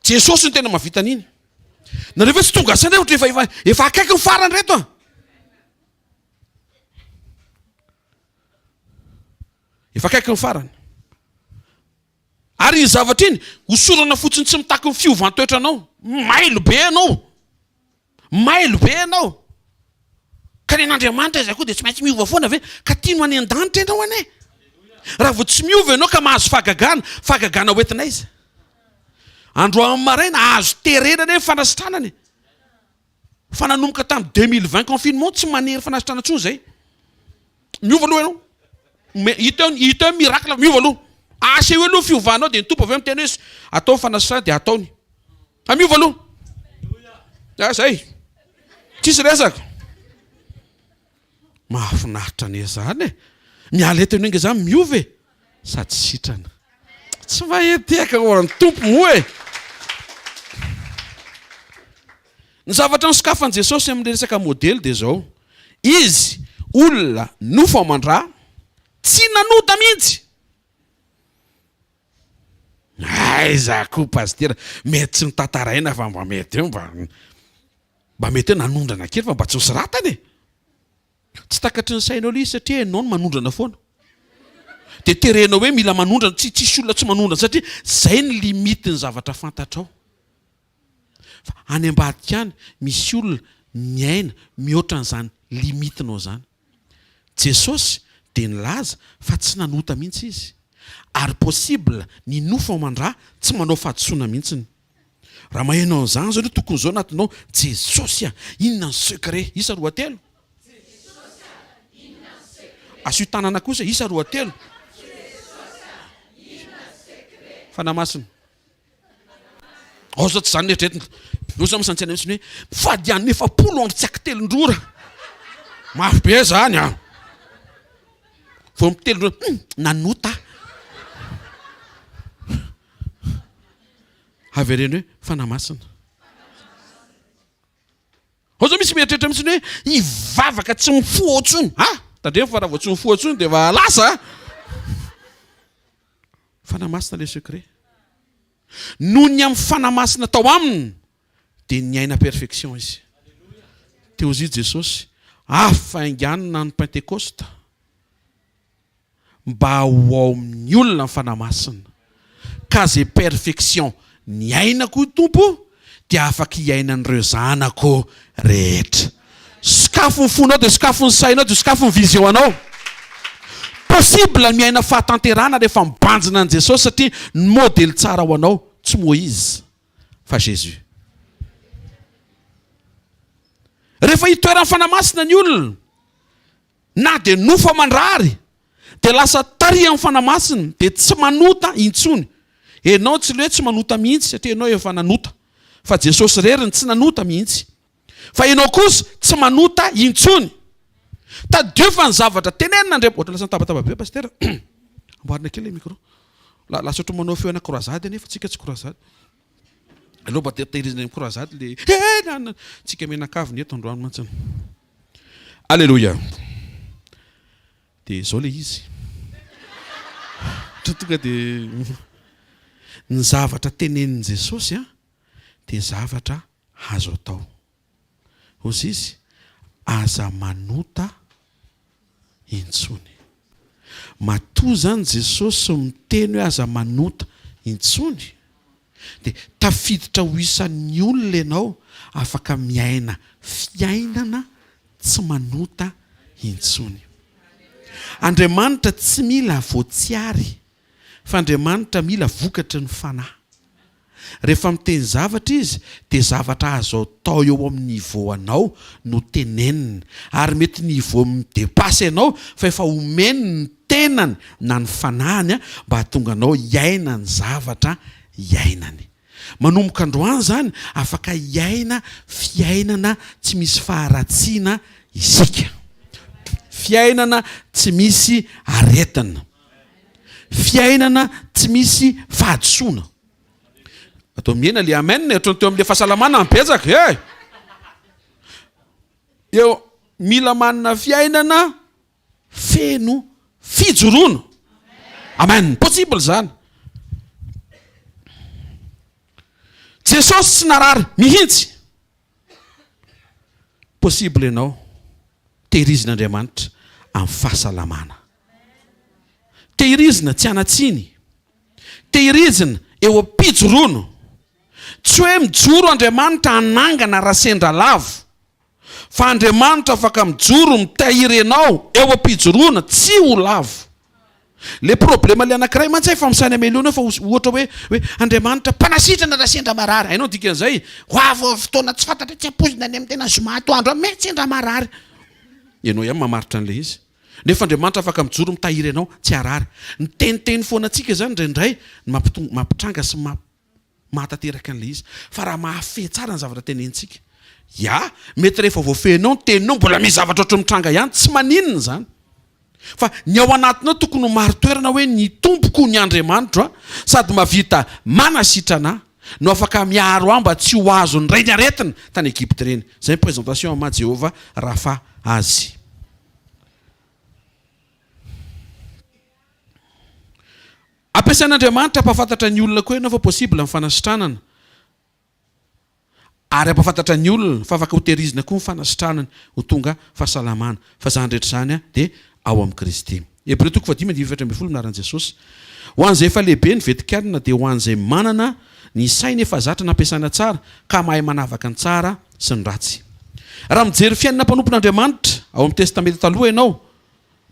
Jesosy no tena mahavita an'iny. Nareo ve tsy tonga saina hoe ohatran'ny efa efa efa akaiky ny farany reto a! Efa akaiky ny farany. Ary iny zavatra iny, hosorana fotsiny tsy mitaky ny fiovan-toetranao. Mailo be ianao. Mailo be ianao. Ka ny an'Andriamanitra aiza koa dia tsy maintsy miova foana ve? Ka tiany ho any an-danitra ianao anie. Raha vao tsy miova ianao ka mahazo fahagagana, fahagagana ho entina aiza? Androany maraina azo terena anie ny fanasitranana e. Fa nanomboka tamin'ny 2020 confinement tsy manery fanasitrana intsony zay. Miova aloha ianao. Hita eo, hita eo miracle miova aloha. Aseho eo aloha fiovanao dia ny Tompo avy eo miteny hoe atao ny fanasitrana dia ataony. Fa miova aloha. Ah zay. Tsisy resaka. Mahafinaritra anie zany e. Miala eto ianao zany miova e. Sady sitrana. Tsy mba eteka ho an'ny Tompo moa e. Ny zavatra nosokafan'i Jesosy amin'ilay resaka modely dia izao, Izy, olona nofo aman-dra, tsy nanota mihitsy. Aiza koa pasitera, mety tsy notantaraina fa mba mety eo mba mba mety hoe nanondrana kely fa mba tsy nosoratana e. Tsy takatry ny sainao ilay izy satria ianao no manondrana foana. Dia terenao hoe mila manondrana, tsy tsisy olona tsy manondrana satria izay ny limite ny zavatra fantatrao. Fa any ambadika any misy olona miaina mihoatra an'izany limite-nao izany. Jesosy dia nilaza fa tsy nanota mihitsy izy. Ary possible ny nofo aman-dra tsy manao fahadisoana mihitsiny. Raha maheno an'izany izao aloha tokony izao anatinao, Jesosy a! Inona ny secret? Isa roatelo? Asio tanana kosa, isa roatelo. Fanahy Masina. Ao zao tsy zany ny eritreretina. Eo zao misaintsaina mihitsy ny hoe mifady hanina 40 andro tsy akitelin-drora. Mafy be zany an. Vao mitelin-drora, hum, nanota aho. Avereno hoe Fanahy Masina. Ao zao misy mieritreritra mihitsy ny hoe hivavaka tsy mifoha intsony. Ah! Tandremo fa raha vao tsy mifoha intsony dia efa lasa a! Fanahy Masina le secret. Noho ny amin'ny Fanahy Masina tao aminy dia niaina perfection izy. Teo izy Jesosy, afainganina ny Pentekosta. mba ho ao amin'ny olona ny Fanahy Masina, ka ze perfection niainako io Tompo dia afaka hiainan'ireo zanako rehetra. Sokafo ny fonao dia sokafo ny sainao dia sokafo ny vision anao. Possible ny miaina fahatanterahana rehefa mibanjina an'i Jesosy satria ny modely tsara ho anao tsy Moïse fa Jésus. Rehefa hitoeran'ny Fanahy Masina ny olona Na dia nofo aman-drary dia lasa tarihan'ny Fanahy Masina dia tsy manota intsony. Enao tsy le hoe tsy manota mihitsy satria enao efa nanota fa Jesosy irery no tsy nanota mihitsy. Fa enao kosa tsy manota intsony. Tadidio fa ny zavatra tenenin'Andriamanitra, ohatran'ny lasa nitabataba be Pasitera, amboarina kely ilay micro. Lasa ohatran'ny manao feo ana croisade anefa tsika tsy croisade. Aleo mba tehirizina amin'ny croisade le eh na tsika mianakavy ny eto androany mantsy. Alléluia. Dia izao le izy. Tonga dia ny zavatra tenenin'i Jesosy a dia zavatra azo atao. Hozy izy, aza manota intsony. Matoa izany Jesosy miteny hoe aza manota intsony dia tafiditra ho isan'ny olona ianao afaka miaina fiainana tsy manota intsony. Andriamanitra tsy mila voatsiary fa Andriamanitra mila vokatry ny fanahy. Rehefa miteny zavatra izy dia zavatra azo atao eo amin'ny niveau anao no teneniny. Ary mety niveau mi-depasse anao fa efa omeny ny tenany na ny fanahiny mba hahatonga anao hiaina ny zavatra iainany. Manomboka androany izany afaka hiaina fiainana tsy misy faharatsiana isika. Fiainana tsy misy aretina. Fiainana tsy misy fahadisoana. Atao mihena le amen e, ohatran'ny teo amin'le fahasalamana ny betsaka e! Eo mila manana fiainana feno fijoroana. Amen. Possible zany. Jesosy tsy narary mihitsy. Possible ianao tehirizin'Andriamanitra amin'ny fahasalamana. Tehirizina tsy hanan-tsiny. Tehirizina eo am-pijoroana. Tsy hoe mijoro Andriamanitra hanangana raha sendra lavo. Fa Andriamanitra afaka mijoro mitahiry anao eo am-pijoroana tsy ho lavo. Le problema le anakiray mantsy efa misaina mialoha fa ohatra hoe hoe Andriamanitra mpanasitrana raha sendra marary. Hainao ny dikan'izay? Ho avy ny fotoana tsy fantatra tsy ampoizina any amin'ny tena zoma atoandro any mety sendra marary. Ianao ihany mamaritra an'ilay izy. Nefa Andriamanitra afaka mijoro mitahiry anao tsy harary. Ny teniteny foana antsika izany indraindray no mampitonga mampitranga sy mahatanteraka an'ilay izy. Fa raha mahafehy tsara ny zavatra tenenintsika. Ya, mety rehefa voafehinao ny teninao mbola misy zavatra ohatran'ny mitranga ihany, tsy maninona izany. Fa ny ao anatinao tokony ho marin-toerana hoe ny Tompoko, ny Andriamanitro a, sady mahavita manasitrana ahy, no afaka miaro ahy mba tsy ho azon'ireny aretina tany Egypta ireny. Izay ny présentation amin'ny maha Jehovah Rapha azy. Ampiasain'Andriamanitra hampahafantatra ny olona koa ianao fa possible ny fanasitranana. Ary hampahafantatra ny olona fa afaka hotehirizina koa ny fanasitranany ho tonga fahasalamana. Fa izany rehetra izany dia ao amin'i Kristy. Hebreo toko fahadimy andininy 14 Amin'ny anaran'i Jesosy. Ho an'izay efa lehibe ny vetikanina dia ho an'izay manana ny sainy efa zatra nampiasaina tsara ka mahay manavaka ny tsara sy ny ratsy. Raha mijery fiainana mpanompon'Andriamanitra ao amin'ny Testamenta Taloha ianao,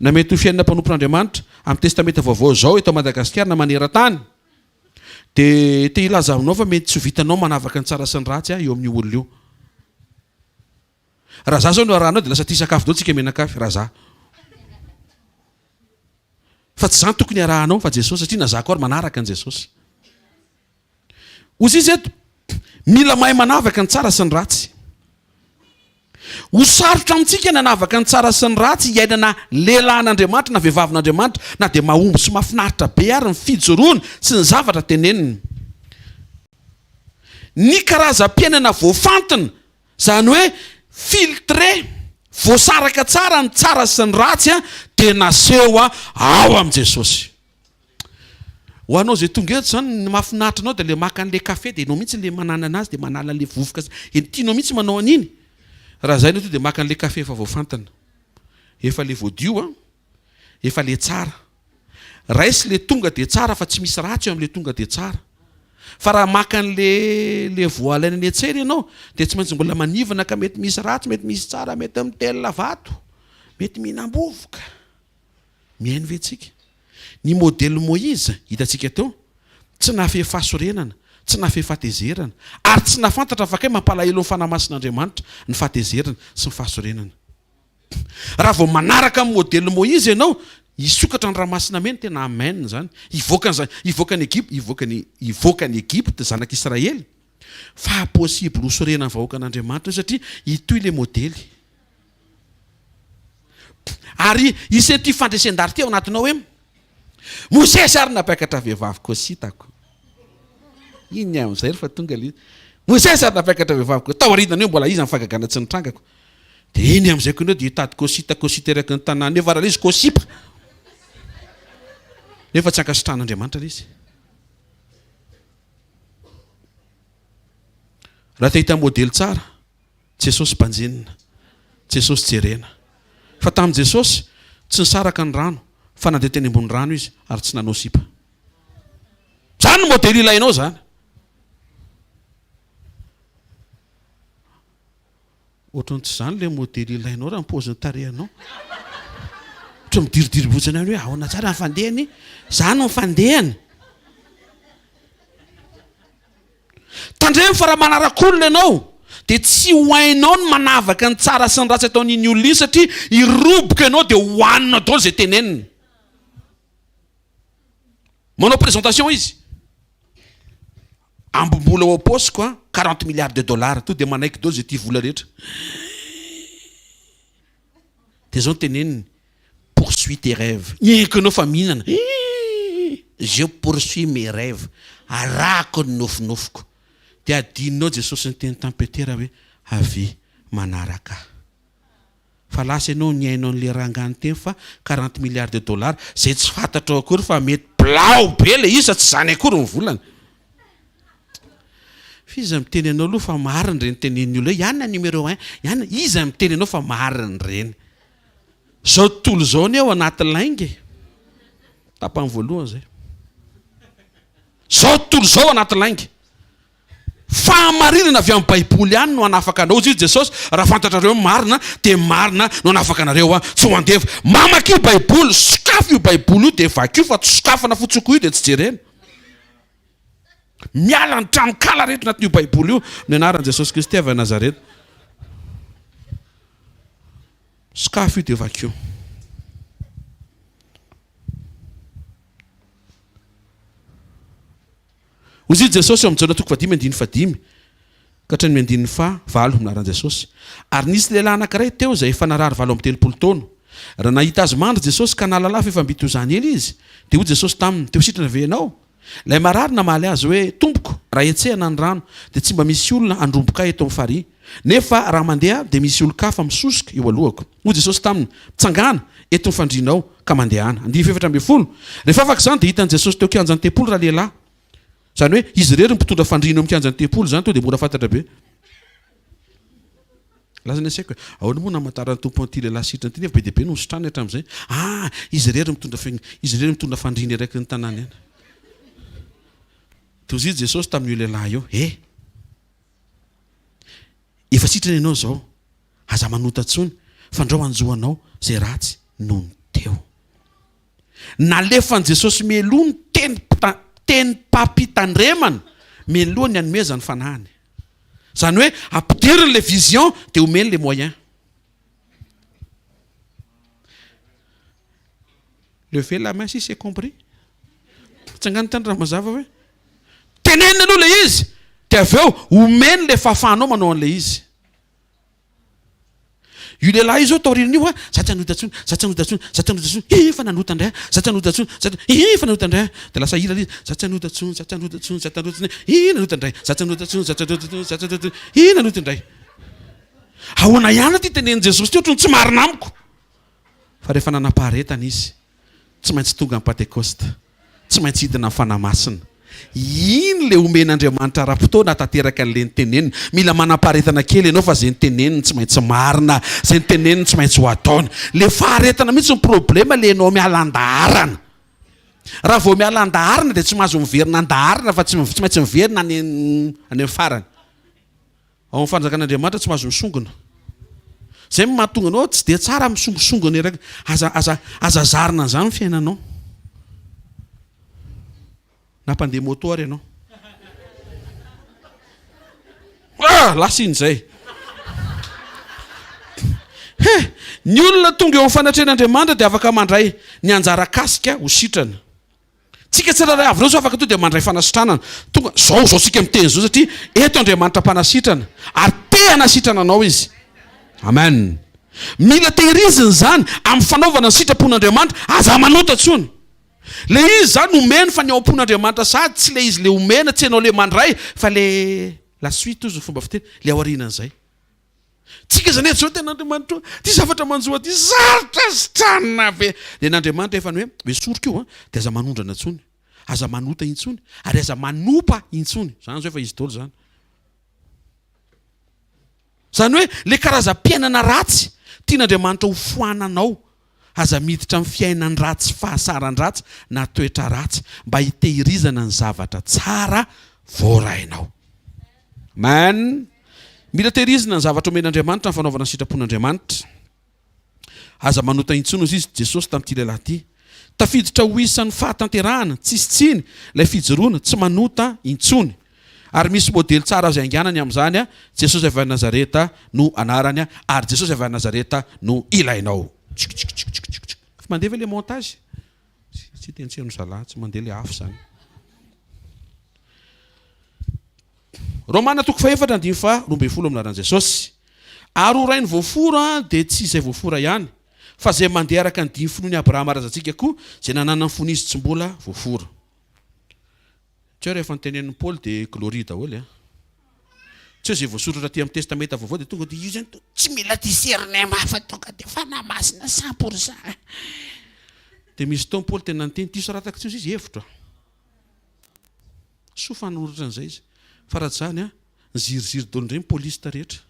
na mety ho fiainana mpanompon'Andriamanitra amin'ny Testamenta Vaovao izao eto Madagasikara na maneran-tany, dia te hilaza aminao fa mety tsy ho vitanao manavaka ny tsara sy ny ratsy eo amin'io olona io. Raha za zao no arahanao dia lasa tia sakafo daholo tsika mianakavy, raha za. Fa tsy za no tokony arahanao fa Jesosy satria na za koa ary manaraka an'i Jesosy. Hozy izy eto, mila mahay manavaka ny tsara sy ny ratsy. Ho sarotra amintsika ny hanavaka ny tsara sy ny ratsy hiainana lehilahin'Andriamanitra na vehivavin'Andriamanitra na dia mahomby sy mahafinaritra be ary ny fijoroany sy ny zavatra teneniny. Ny karazam-piainana voafantina, izany hoe filtré, voasaraka tsara ny tsara sy ny ratsy dia naseho ao amin'i Jesosy. Ho anao izay tonga eto izany, ny mahafinaritra anao dia ilay maka an'ilay kafe dia ianao mihitsy ilay mananana azy dia manala an'ilay vovoka sy, eny tianao mihitsy manao an'iny. Raha izay aloha tonga dia maka an'ilay kafe efa voafantina. Efa ilay voadio an, efa ilay tsara. Raiso ilay tonga dia tsara fa tsy misy ratsy eo amin'ilay tonga dia tsara. Fa raha maka an'ilay ilay voalaina eny an-tsena ianao dia tsy maintsy mbola manivana ka mety misy ratsy, mety misy tsara, mety mitelina vato, mety mihinam-bovoka. Mihaino ve tsika? Ny modely Moïse hitantsika teo, tsy nahafehy fahasorenana, tsy nahafehy fahatezerana, ary tsy nahafantatra fa kay mampalahelo ny Fanahy Masin'Andriamanitra ny fahatezerana sy ny fahasorenana. Raha vao manaraka ny modely Moïse ianao, hisokatra ny ranomasina mena, tena amen izany, hivoaka ny hivoaka ny Egypte, hivoaka ny hivoaka ny Egypte zanak'Israely, fa possible ho sorenan'ny vahoakan'Andriamanitra io satria hitohy ilay modely. Ary hisy an'ity fandresen-dahatra ity ao anatinao hoe, Mosesy ary nampiakatra vehivavy kositako. Iny amin'izay rehefa tonga ilay izy. Mosesy ary nampiakatra vehivavy kositako. Tao aorianan'io mbola iza ny fahagagana tsy nitrangako. Dia iny amin'izay koa indreo dia hitady kosita kosita eraky ny tanàna eo fa raha ilay izy kosipa. Nefa tsy ankasitrahan'Andriamanitra ilay izy. Raha te hahita modely tsara, Jesosy banjinina, Jesosy jerena. Fa tamin'i Jesosy, tsy nisaraka ny rano, fa nandeha teny ambony rano Izy ary tsy nanao sipa. Zany no modely ilainao zany. Ohatran'ny tsy zany le modely ilainao raha ny paozin'ny tarehinao. Ohatran'ny midiridiry botsana ihany hoe ahoana tsara ny fandehany, zany ny fandehany. Tandremo fa raha manaraka olona ianao dia tsy ho hainao ny manavaka ny tsara sy ny ratsy ataon'iny olona iny satria hiroboka ianao dia hohaninao daholo izay teneniny. Manao présentation izy. Ambim-bola ao am-paosiko an, 40 milliards de dollars. Tonga dia manaiky daholo izay tia vola rehetra. Dia izao no teneniny, poursuis tes rêves. Mihaiko ianao fa mihinana. Je poursuis mes rêves. Arahako ny nofinofiko. Dia adinonao Jesosy niteny tamin'i Petera hoe, avia manaraka ahy. Fa lasa ianao nihaino an'ilay rangahy niteny fa 40 milliards de dollars, izay tsy fantatrao akory fa mety bilao be ilay izy fa tsy izany akory ny volany. F'iza miteny anao aloha fa marina ireny tenenin'ny olona hoe ianona numéro un, ianona, iza miteny anao fa marina ireny? Izao tontolo izao anie ao anaty lainga e. Tapany voalohany izay. Izao tontolo izao ao anaty lainga. Fahamarinana avy amin'ny Baiboly ihany no hanafaka anao, hoy Jesosy, raha fantatrareo ny marina, dia ny marina no hanafaka anareo tsy ho andevo. Mamakia Baiboly, sokafy io Baiboly io dia vakio fa tsy sokafana fotsiny koa io dia tsy jerena. Miala ny tranonkala rehetra anatin'io Baiboly io, amin'ny anaran'i Jesosy Kristy avy any Nazareta. Sokafy io dia vakio. Hoy i Jesosy ao amin'ny Jaona toko fahadimy andininy fahadimy ka hatramin'ny andininy fahavalo, amin'ny anaran'i Jesosy. Ary nisy lehilahy anankiray teo izay efa narary 38 taona. Raha nahita azy mandry Jesosy ka nahalala fa efa mby toy izany ela izy, dia hoy Jesosy taminy, Te ho sitrana ve ianao? Ilay marary namaly azy hoe, Tompoko, raha hetsehana ny rano, dia tsy mba misy olona handromboka ahy eto amin'ny farihy. Nefa raha mandeha aho, dia misy olon-kafa misosoka eo alohako. Hoy Jesosy taminy, Mitsangàna, eto ny fandrianao, ka mandehana. Andininy faha 14. Rehefa afaka izany, dia hitan'i Jesosy teo an-kianjan'ny tempoly ralehilahy. Izany hoe, izy irery no mpitondra fandriana eo amin'ny kianjan'ny tempoly izany, tonga dia mora fantatra be. Lasa ny saiko hoe, ahoana moa namantaran'ny Tompo an'ity lehilahy sitrana ity nefa be dia be no nositrany hatramin'izay. Ah, izy irery mitondra fi-, izy irery mitondra fandriana eraky ny tanàna eny. Toy izay Jesosy tamin'io lehilahy io, eh! Efa sitrana ianao izao, aza manota intsony, fandrao hanjo anao izay ratsy noho ny teo. Nalefan'i Jesosy mialoha ny teny tenim-pampitandremana mialoha ny hanomezany ny fanahiny. Izany hoe ampidiriny ilay vision dia omeny ilay moyen. Levez la main si c'est compris. Tsangano tany raha mazava hoe. Tenenina aloha ilay izy dia avy eo omeny ilay fahafahanao manao an'ilay izy. Io lehilahy io zao taorian'io a, za tsy hanota intsony, za tsy hanota intsony, za tsy hanota intsony, hi fa nanota indray aho, za tsy hanota intsony, za tsy, hi fa nanota indray aho, dia lasa hira ilay izy, za tsy hanota intsony, za tsy hanota intsony, za tsy hanota intsony, hi nanota indray, za tsy hanota intsony, za tsy hanota intsony, za tsy hanota intsony, hi nanota indray. Ahoana ihany ity tenenin'i Jesosy ity ohatran'ny tsy marina amiko. Fa rehefa nanam-paharetana izy, tsy maintsy tonga ny Pantekosta, tsy maintsy hidina ny Fanahy Masina. Iny ilay omen'Andriamanitra ara-potoana hahatanteraka an'ilay noteneniny. Mila manam-paharetana kely ianao fa izay noteneniny tsy maintsy marina, izay noteneniny tsy maintsy ho ataony. Ilay faharetana mihitsy no problema, ilay ianao miala an-daharana. Raha vao miala an-daharana dia tsy mahazo miverina an-daharana fa tsy tsy maintsy miverina any any amin'ny farany. Ao amin'ny fanjakan'Andriamanitra tsy mahazo misongona. Izay no mahatonga anao tsy dia tsara misongosongona erak aza aza aza zarina an'izany ny fiainanao. Na mpandeha moto ary ianao. Ah! Lasa iny izay. He! Ny olona tonga eo amin'ny fanatrehan'Andriamanitra dia afaka mandray ny anjara kasika ho sitrana. Tsika tsirairay avy ireo zao afaka tonga dia mandray fanasitranana. Tonga zao zao tsika miteny zao satria eto Andriamanitra mpanasitrana ary te hanasitrana anao Izy. Amen. Mila tehirizina izany amin'ny fanaovana ny sitrapon'Andriamanitra. Aza manota intsony. Le izy zany omeny fa ny ao am-pon'Andriamanitra sahady tsy le izy le omena, tsy ianao le mandray fa le la suite ozy ny fomba fiteny, le aorianan'izay. Tsika zany eto zao tena Andriamanitra o, ty zavatra manjo aty sarotra sitranina be. Dia n'Andriamanitra efa ny hoe esoriko io an, dia aza manondrana intsony, aza manota intsony, ary aza manopa intsony. Zany zao efa izy daholo zany. Zany hoe le karazam-piainana ratsy tian'Andriamanitra ho foananao, aza miditra amin'ny fiainan-dratsy fahasaran-dratsy na toetra ratsy mba hitehirizana ny zavatra tsara voarainao. Amen. Mila tehirizina ny zavatra omen'Andriamanitra ny fanaovana ny sitrapon'Andriamanitra. Aza manota intsony hozy izy Jesosy tamin'ity lehilahy ity. Tafiditra ho isan'ny fahatanterahana, tsisy tsiny, ilay fijoroana, tsy manota intsony. Ary misy modely tsara azo iainganany amin'izany, Jesosy avy any Nazareta no anarany, ary Jesosy avy any Nazareta no ilainao. Tchik-tchik-tchik-tchik-tchik. Fa mandeha ve le montage? Tsy tentseno zalahy, tsy mandeha le afo zany. Romana toko fahefatra andininy faha 12 amin'ny anaran'i Jesosy. Ary ho rain'ny voafora dia tsy izay voafora ihany, fa izay mandeha araka ny diny finoan'i Abrahama razantsika koa, izay nananany fony izy tsy mbola voafora. Tsy hoe rehefa notenenin'i Paoly dia gloria daholo e. Tsy hoe izay voasoratra aty amin'ny Testamenta Vaovao dia tonga dia io izany tsy mila discernement fa tonga dia Fanahy Masina 100%. Dia misy fotoana Paoly tena niteny, diso soratako tsy izy hevitro. Soa fa nanoratra an'izay izy. Fa raha tsy izany an, niziriziry daholo indray ny polista rehetra.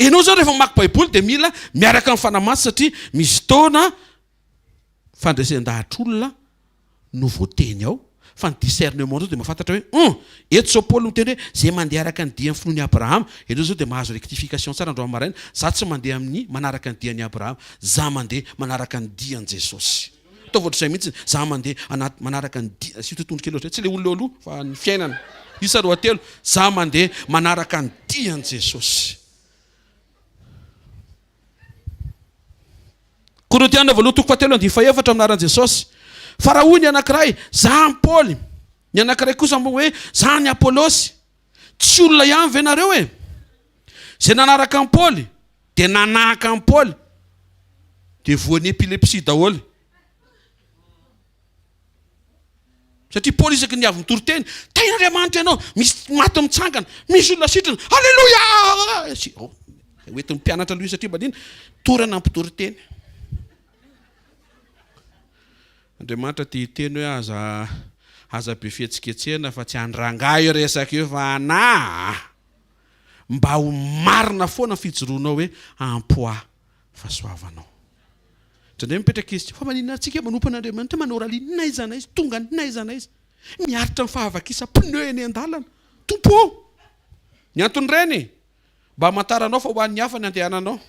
Ianao izany rehefa mamaky Baiboly dia mila miaraka amin'ny Fanahy Masina satria misy fotoana fandresen-dahatr'olona no voateny ao, fa ny discernement zao dia mahafantatra hoe hum, eto zao Paoly miteny hoe zay mandeha araka ny dian'ny finoan'i Abrahama, ianao zao dia mahazo rectification tsara androany maraina, za tsy mandeha amin'ny manaraka ny dian'i Abrahama, za mandeha manaraka ny dian'i Jesosy. Ataovy ohatr'izay mihitsy, za mandeha anaty manaraka ny dia, asio totohondry kely ohatr'izay, tsy le olona eo aloha fa ny fiainana. Isa roa telo, za mandeha manaraka ny dian'i Jesosy. Korintiana voalohany toko fahatelo andininy fahefatra amin'ny anaran'i Jesosy. Fa raha hoy ny anankiray, Za an'i Paoly, ny anankiray kosa moa hoe, Za an'i Apolosy, tsy olona ihany ve nareo e? Izay nanaraka an'i Paoly dia nanahaka an'i Paoly, dia voan'ny epilepsia daholo. Satria Paoly isaky ny avy mitory teny, Tahin'Andriamanitra ianao, misy maty mitsangana, misy olona sitrana, Aleloia! Hoentin'ny mpianatra aloha izy satria manina? Torana ny mpitory teny. Andriamanitra te hiteny hoe aza aza be fihetsiketsehana fa tsy an-drangahy io resaka io fa anà. Mba ho marina foana ny fijoroanao hoe ampy ho ahy fahasoavanao. Indraindray mipetraka izy, fa maninona antsika manompo an'Andriamanitra manao rallye n'aiza n'aiza, tonga n'aiza n'aiza, miaritra ny fahavakisam-pneu eny an-dalana. Tompo ô! Ny anton'ireny, mba hamantaranao fa ho an'ny hafa ny andehananao.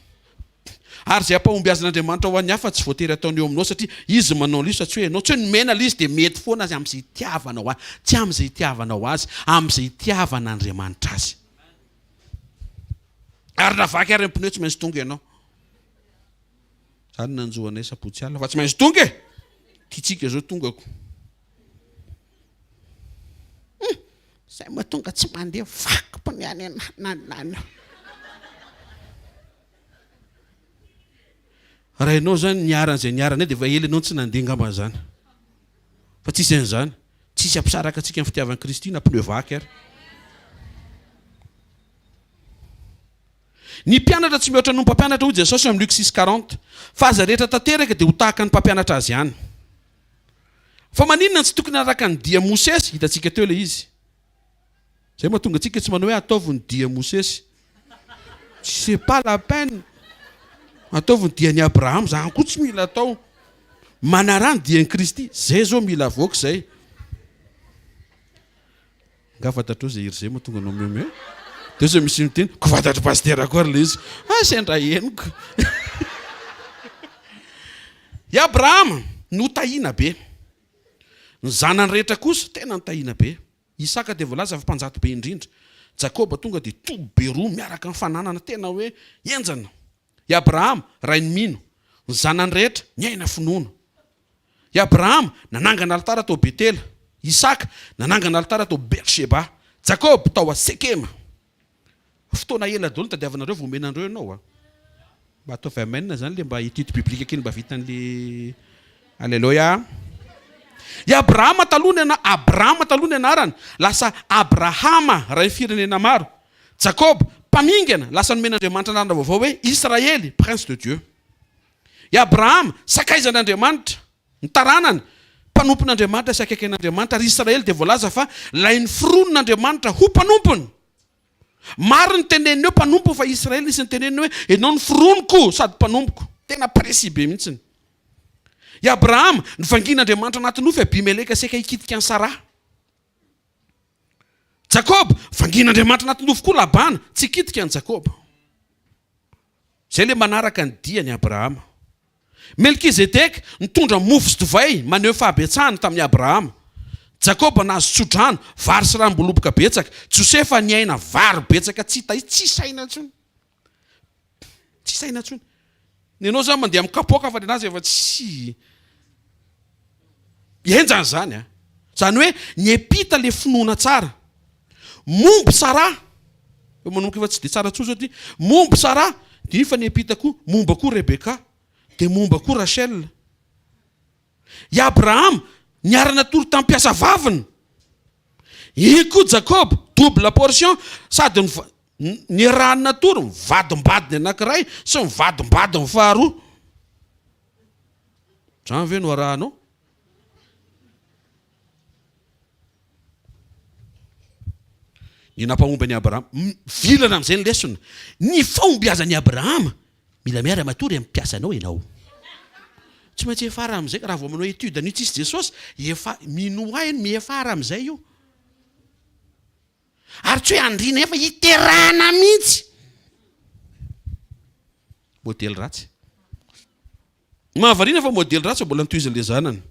Ary izay ampahombiazan'Andriamanitra ho an'ny hafa tsy voatery ataony eo aminao satria Izy manao an'ilay izy fa tsy hoe ianao. Tsy hoe nomena ilay izy dia mety foana azy amin'izay itiavanao azy. Tsy amin'izay itiavanao azy, amin'izay itiavan'Andriamanitra azy. Ary raha vaky ary ny pneu tsy maintsy tonga ianao. Zany nanjo anay sabotsy alina fa tsy maintsy tonga e! Tiantsika zao tongako. Hum! Zay moa tonga tsy mandeha vaky pneu any anananana. Raha ianao zany niharan'izay niharanay dia efa ela ianao tsy nandeha angamba zany. Fa tsisy an'izany. Tsisy hampisaraka antsika amin'ny fitiavan'i Kristy na pneu vaky ary. Ny mpianatra tsy mihoatra noho ny mpampianatra hoy Jesosy ao amin'ny Luc six quarante. Fa izay rehetra tanteraka dia ho tahaka ny mpampianatra azy ihany. Fa maninona no tsy tokony hanaraka ny dia Mosesy? Hitantsika teo ilay izy. Izay mahatonga antsika tsy manao hoe ataovy ny dia Mosesy. C'est pas la peine. Ataovy ny dian'i Abrahama, izany koa tsy mila atao. Manaraha ny dian'i Kristy, izay izao mila avoaka izay. Nga fantatrao izay hira izay mahatonga anao mihomehy? Teo izay misy miteny, ko fantatry pasitera koa ary ilay izy. Ah, sendra henoko. I Abrahama notahiana be. Ny zanany rehetra kosa tena notahiana be. Isaka dia voalaza fa mpanjato be indrindra. Jakoba tonga dia toby be roa miaraka amin'ny fananana tena hoe henjana. I Abrahama, rain'ny mino. Ny zanany rehetra, niaina finoana. I Abrahama, nanangana alitara tao Betela. Isaka, nanangana alitara tao Beersheba. Jakoba, tao a Sekema. Fotoana ela daholo nitadiavanareo vao omena an'ireo ianao a. Mba ataovy amen zany le mba étude biblique kely mba vitan'le Aleloia. I Abrahama taloha ny ana Abrama taloha ny anarany, lasa Abrahama, ray firenena maro. Jakoba, mpamingana, lasa nomen'Andriamanitra anarana vaovao hoe Israely, prince de Dieu. I Abrahama, sakaizan'Andriamanitra. Ny taranany, mpanompon'Andriamanitra sy akaiky an'Andriamanitra, ary Israely dia voalaza fa ilay noforonin'Andriamanitra ho mpanompony. Maro ny teneniny hoe mpanompony fa Israely nisy niteneniny hoe ianao noforoniko sady mpanompoko. Tena précis be mihitsiny. I Abrahama, novangian'Andriamanitra anaty nofy Abimeleka saika hikitika an'i Saraha. Jakoba, vangian'Andriamanitra anaty nofy koa Labana, tsy hikitika an'i Jakoba. Izay ilay manaraka ny dian'i Abrahama. Melkizedeka nitondra mofo sy divay maneho ny fahabetsahany tamin'i Abrahama. Jakoba nahazo tsodrano, vary sy ranom-boaloboka betsaka. Josefa niaina vary betsaka tsy hita, tsy saina intsony. Tsy saina intsony. Ny anao zany mandeha amin'ny kapoaka fa ny anazy efa tsy henjana izany a. Izany hoe niampita le finoana tsara. Momba Sarah, efa manomboka efa tsy dia tsara intsony zao ty, momba Sarah, dia iny fa niampita koa, momba koa Rebecca, dia momba koa Rachel. I Abrahama niara-natory tamin'ny mpiasa vaviny. Iny koa Jakoba, double portion, sady niarahany natory ny vadimbadiny anankiray sy ny vadimbadiny faharoa. Izany ve no arahanao? Ny nampahomby an'i Abrahama. Vilana amin'izay ny lesona. Ny fahombiazan'i Abrahama, mila miara-matory amin'ny mpiasanao ianao. Tsy maintsy hiafara amin'izay, raha vao manao étude an'io tsisy Jesosy, efa, minoa ahy, miafara amin'izay io. Ary tsy hoe andriana efa hiterahana mihitsy. Modely ratsy. Mahavariana fa modely ratsy mbola notohizin'ilay zanany.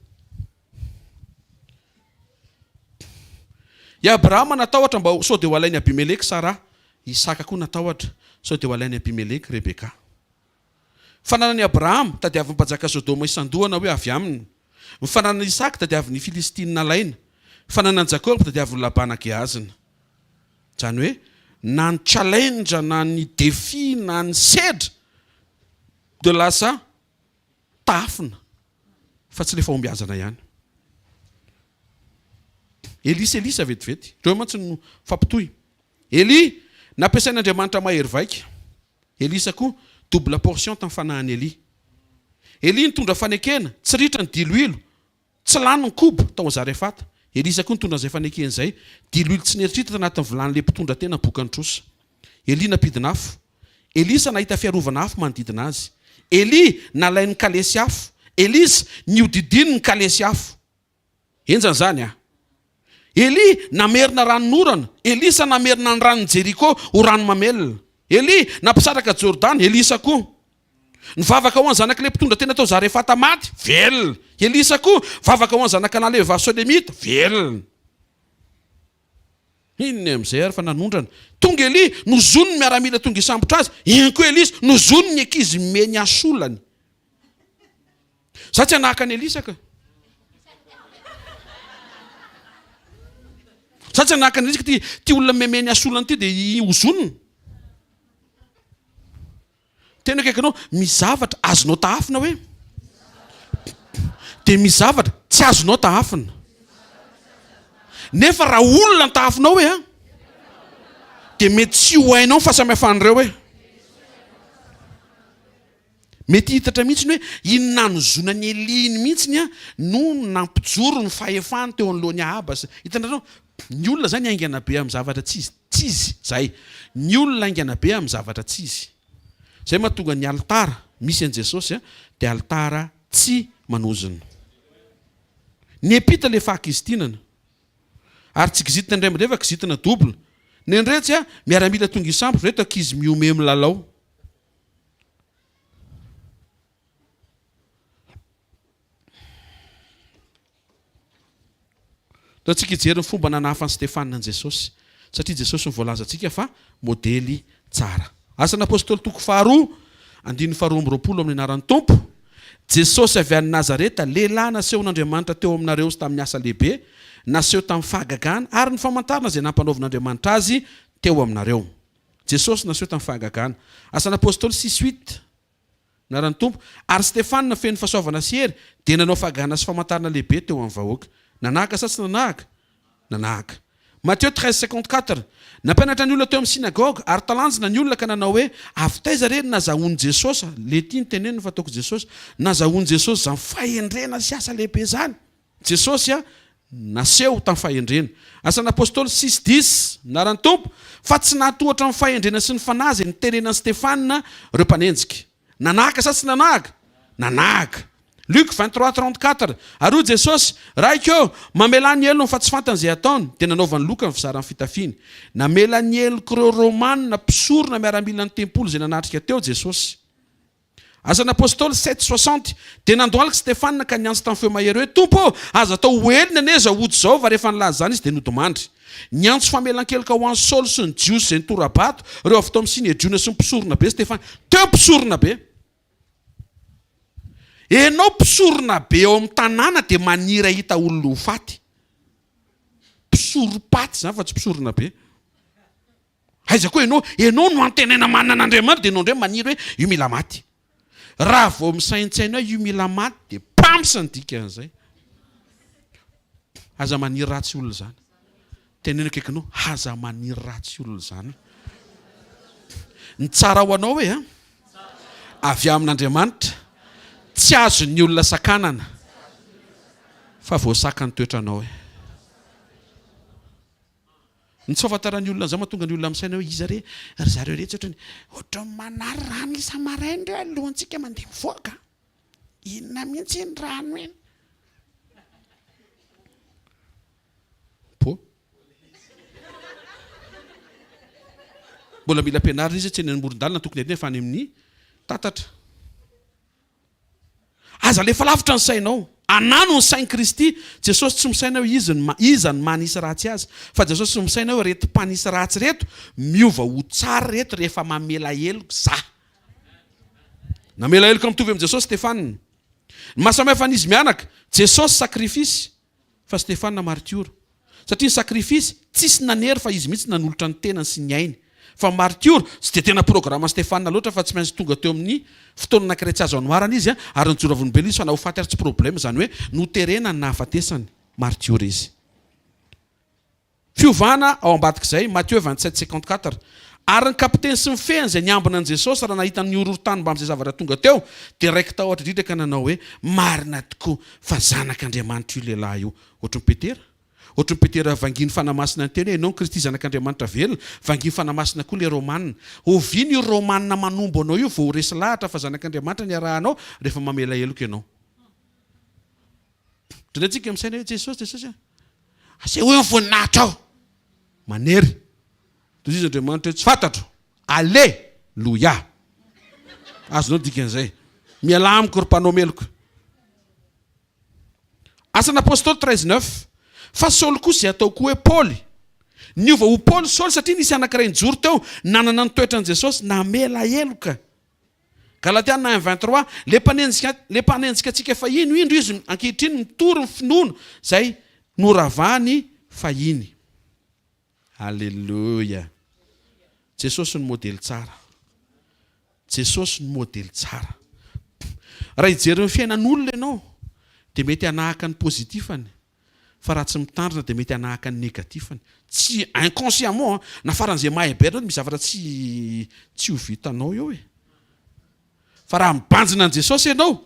I Abrahama natahotra mba sao dia ho alain'i Abimeleka Saraha. Isaka koa natahotra sao dia ho alain'i Abimeleka Rebeka. Fananan'i Abrahama, tadiavin'ny mpanjaka Sodoma hisandohana hoe avy aminy. Ny fananan'i Isaka, tadiavin'ny Filistinina alaina. Fananan'i Jakoba, tadiavin'i Labana gehazina. Izany hoe na ny challenge na ny défi na ny sedra dia lasa tahafina fa tsy ilay fahombiazana ihany. Elia sy Elisa vetivety. Ireo mantsy no fampitohy. Elia, nampiasain'Andriamanitra mahery vaika. Elisa koa, double portion tamin'ny fanahin'i Elia. Elia nitondra fanekena, tsy ritra ny diloilo, Tsy lany ny koba tao Zarefata. Elisa koa nitondra an'izay fanekena izay. Diloilo tsy nieritreritra tanatin'ny vilanin'ilay mpitondra tena bokan'ny trosa. Elia nampidina afo. Elisa nahita fiarovana afo manodidina azy. Elia nalain'ny kalesy afo. Elisa nihodidiny ny kalesy afo. Henjana izany an! Elia namerina ranonorana. Elisa namerina ny ranon'i Jeriko ho rano mamelona. Elia nampisaraka Jordana. Elisa koa. Nivavaka ho an'ny zanak'ilay mpitondra tena tao Zarefata maty, velona. Elisa koa, vavaka ho an'ny zanak'an'ilay vehivavy Solemita, velona. Inona amin'izay ary fa nanondrana. Tonga Elia, nozoniny ny miaramila tonga hisambotra azy. Iny koa Elisa, nozoniny ny ankizy meny asolany. Za tsy hanahaka an'i Elisa ka. Za tsy hanahaka an'i Elisa ka ty, ty olona memeny asolany ty dia hozonina. Tena akaiky anao, misy zavatra azonao tahafina hoe? Dia misy zavatra tsy azonao tahafina. Nefa raha olona ny tahafinao hoe an, dia mety tsy ho hainao ny fahasamihafan'ireo hoe. Mety hitatra mihitsy ny hoe iny nanozonan'i Elia iny mihitsy ny no nampijoro ny fahefany teo anoloan'i Ahaba. Hitanareo, ny olona izany haingana be amin'ny zavatra tsy izy. Tsy izy zay. Ny olona haingana be amin'ny zavatra tsy izy. Zay mahatonga ny alitara misy an'i Jesosy dia alitara tsy manozona. Niampita le fahakizitinana. Ary tsy kizitina indray mandeha fa kizitina double. Nendretsy a, miaramila tonga hisambotra, reto ankizy mihomehy milalao. Ndao tsika hijery ny fomba nanahafan'i Stefana an'i Jesosy, satria Jesosy no voalazantsika fa modely tsara. Asan'ny Apostoly toko faharoa, andininy faharoa amby roapolo amin'ny anaran'ny Tompo, Jesosy avy any Nazareta, lehilahy nasehon'Andriamanitra teo aminareo sy tamin'ny asa lehibe, naseho tamin'ny fahagagana ary ny famantarana izay nampanaovin'Andriamanitra azy teo aminareo. Jesosy naseho tamin'ny fahagagana. Asan'ny Apostoly six huit. Anaran'ny Tompo. Ary Stefana, feno fahasoavana sy hery, dia nanao fahagagana sy famantarana lehibe teo amin'ny vahoaka. Nanahaka sa tsy nanahaka? Nanahaka. Matio 13, 54 Nampianatra ny olona teo amin'ny synagoga, ary talanjona ny olona ka nanao hoe, Avy taiza re no nazahoan'i Jesosy, le ity no teneniny fa ataoko Jesosy, nazahoan'i Jesosy izany fahendrena sy asa lehibe izany? Jesosy naseho tamin'ny fahendrena. Asan'ny Apostoly six dix, Anaran'ny Tompo, fa tsy nahatohatra ny fahendrena sy ny fanahy izay nitenenan'i Stefana ireo mpanenjika. Nanahaka sa tsy nanahaka? Nanahaka. Luc 23 34, Ary hoy Jesosy, Raiko ô, mamelà ny helony fa tsy fantany izay ataony, dia nanaovany loka ny fizaran'ny fitafiany. Namela ny helok'ireo Romana mpisorona miaramilan'ny tempoly izay nanatrika teo Jesosy. Asan'ny Apostoly 7, 60 Dia nandohalika Stefana ka niantso tamin'ny feo mahery hoe, Tompo ô, aza atao ho helony anie izao ody izao Fa rehefa nilaza izany izy dia nodimandry. Niantso famelan-keloka ho an'i Saoly sy ny Jiosy izay nitora-bato, ireo avy tao amin'ny Synedriona sy ny mpisoronabe Stefana. Teo mpisoronabe. Enao mpisoronabe ao amin'ny tanàna dia maniry hahita olona ho faty. Mpisoropaty izany fa tsy mpisoronabe. Aiza koa ianao? Ianao no antenaina manana an'Andriamanitra dia ianao indray maniry hoe io mila maty. Raha vao misaintsaina hoe io mila maty dia pams ny dikan'izay. Aza maniry ratsy olona izany. Teneno akaikinao, aza maniry ratsy olona izany. Ny tsara ho anao hoe a avy amin'Andriamanitra tsy azon'ny olona sakanana fa voasakan'ny toetranao hoe. Ny tsy fahafantaran'ny olona an'izao mahatonga ny olona misaina hoe iza re ry zareo iretsy ohatrany ohatran'ny manary rano isa-maraina ireo alohantsika mandeha mivoaka. Inona mihitsy iny rano iny? Po. Mbola mila ampianarina izy tsy eny amoron-dalana tokony alefa any amin'ny tatatra. Aza alefa lavitra ny sainao. Anano ny sain'i Kristy. Jesosy tsy misaina hoe izy no iza no manisy ratsy azy. Fa Jesosy misaina hoe reto mpanisy ratsy reto miova ho tsara reto rehefa mamela heloka za. Namela heloka mitovy amin'i Jesosy Stefana. Ny maha samihafa an'izy mianaka, Jesosy sacrifice fa Stefana martiora. Satria ny sacrifice tsisy nanery fa izy mihitsy nanolotra ny tenany sy ny ainy. Fa martiora, tsy dia tena programan'i Stefana loatra fa tsy maintsy tonga teo amin'ny fotoana anankiray tsy azo anoharana izy ary nijoro vavolombelona izy fa na ho faty ary tsy problème izany hoe noterena ny nahafatesany. Martiora izy. Fiovana ao ambadik'izay, Matthieu 27, 54, Ary ny kapiteny sy ny fehiny izay niambina an'i Jesosy raha nahita ny horohorontany mbamin'izay zavatra tonga teo, dia raiki-tahotra indrindra ka nanao hoe, Marina tokoa fa Zanak'Andriamanitra io lehilahy io. Ohatran'i Petera. Ohatran'i Petera vangian'ny Fanahy Masina niteny hoe, Ianao no Kristy Zanak'Andriamanitra velona. Vangian'ny Fanahy Masina koa ilay Romana. Oviana io Romana manombo anao io vao ho resy lahatra fa Zanak'Andriamanitra niarahanao? Rehefa mamela heloka ianao. Indraindray tsika misaina hoe Jesosy, Jesosy a! Asehoy ny voninahitrao. Manery. Toy izy Andriamanitra hoe tsy fantatro. Ale! Loia! Azonao ny dikan'izay. Mialà amiko ry mpanao meloka. Asan'ny Apostoly 13 9. Fa Saoly kosa izay atao koa hoe Paoly. Niova ho Paoly Saoly satria nisy anankiray nijoro teo nanana ny toetran'i Jesosy, namela heloka. Galatiana 1 23, Le mpanenjika, le mpanenjika antsika fahiny, indro izy ankehitriny mitory ny finoana izay noravany fahiny. Aleloia! Jesosy no modely tsara. Jesosy no modely tsara. Raha hijery ny fiainan'olona ianao dia mety hanahaka ny positif-ny. Fa raha tsy mitandrina dia mety hanahaka ny négatif-ny. Tsy inconsciemment an! Na faran'izay mahay be anao dia misy zavatra tsy tsy ho vitanao eo e! Fa raha mibanjina an'i Jesosy ianao,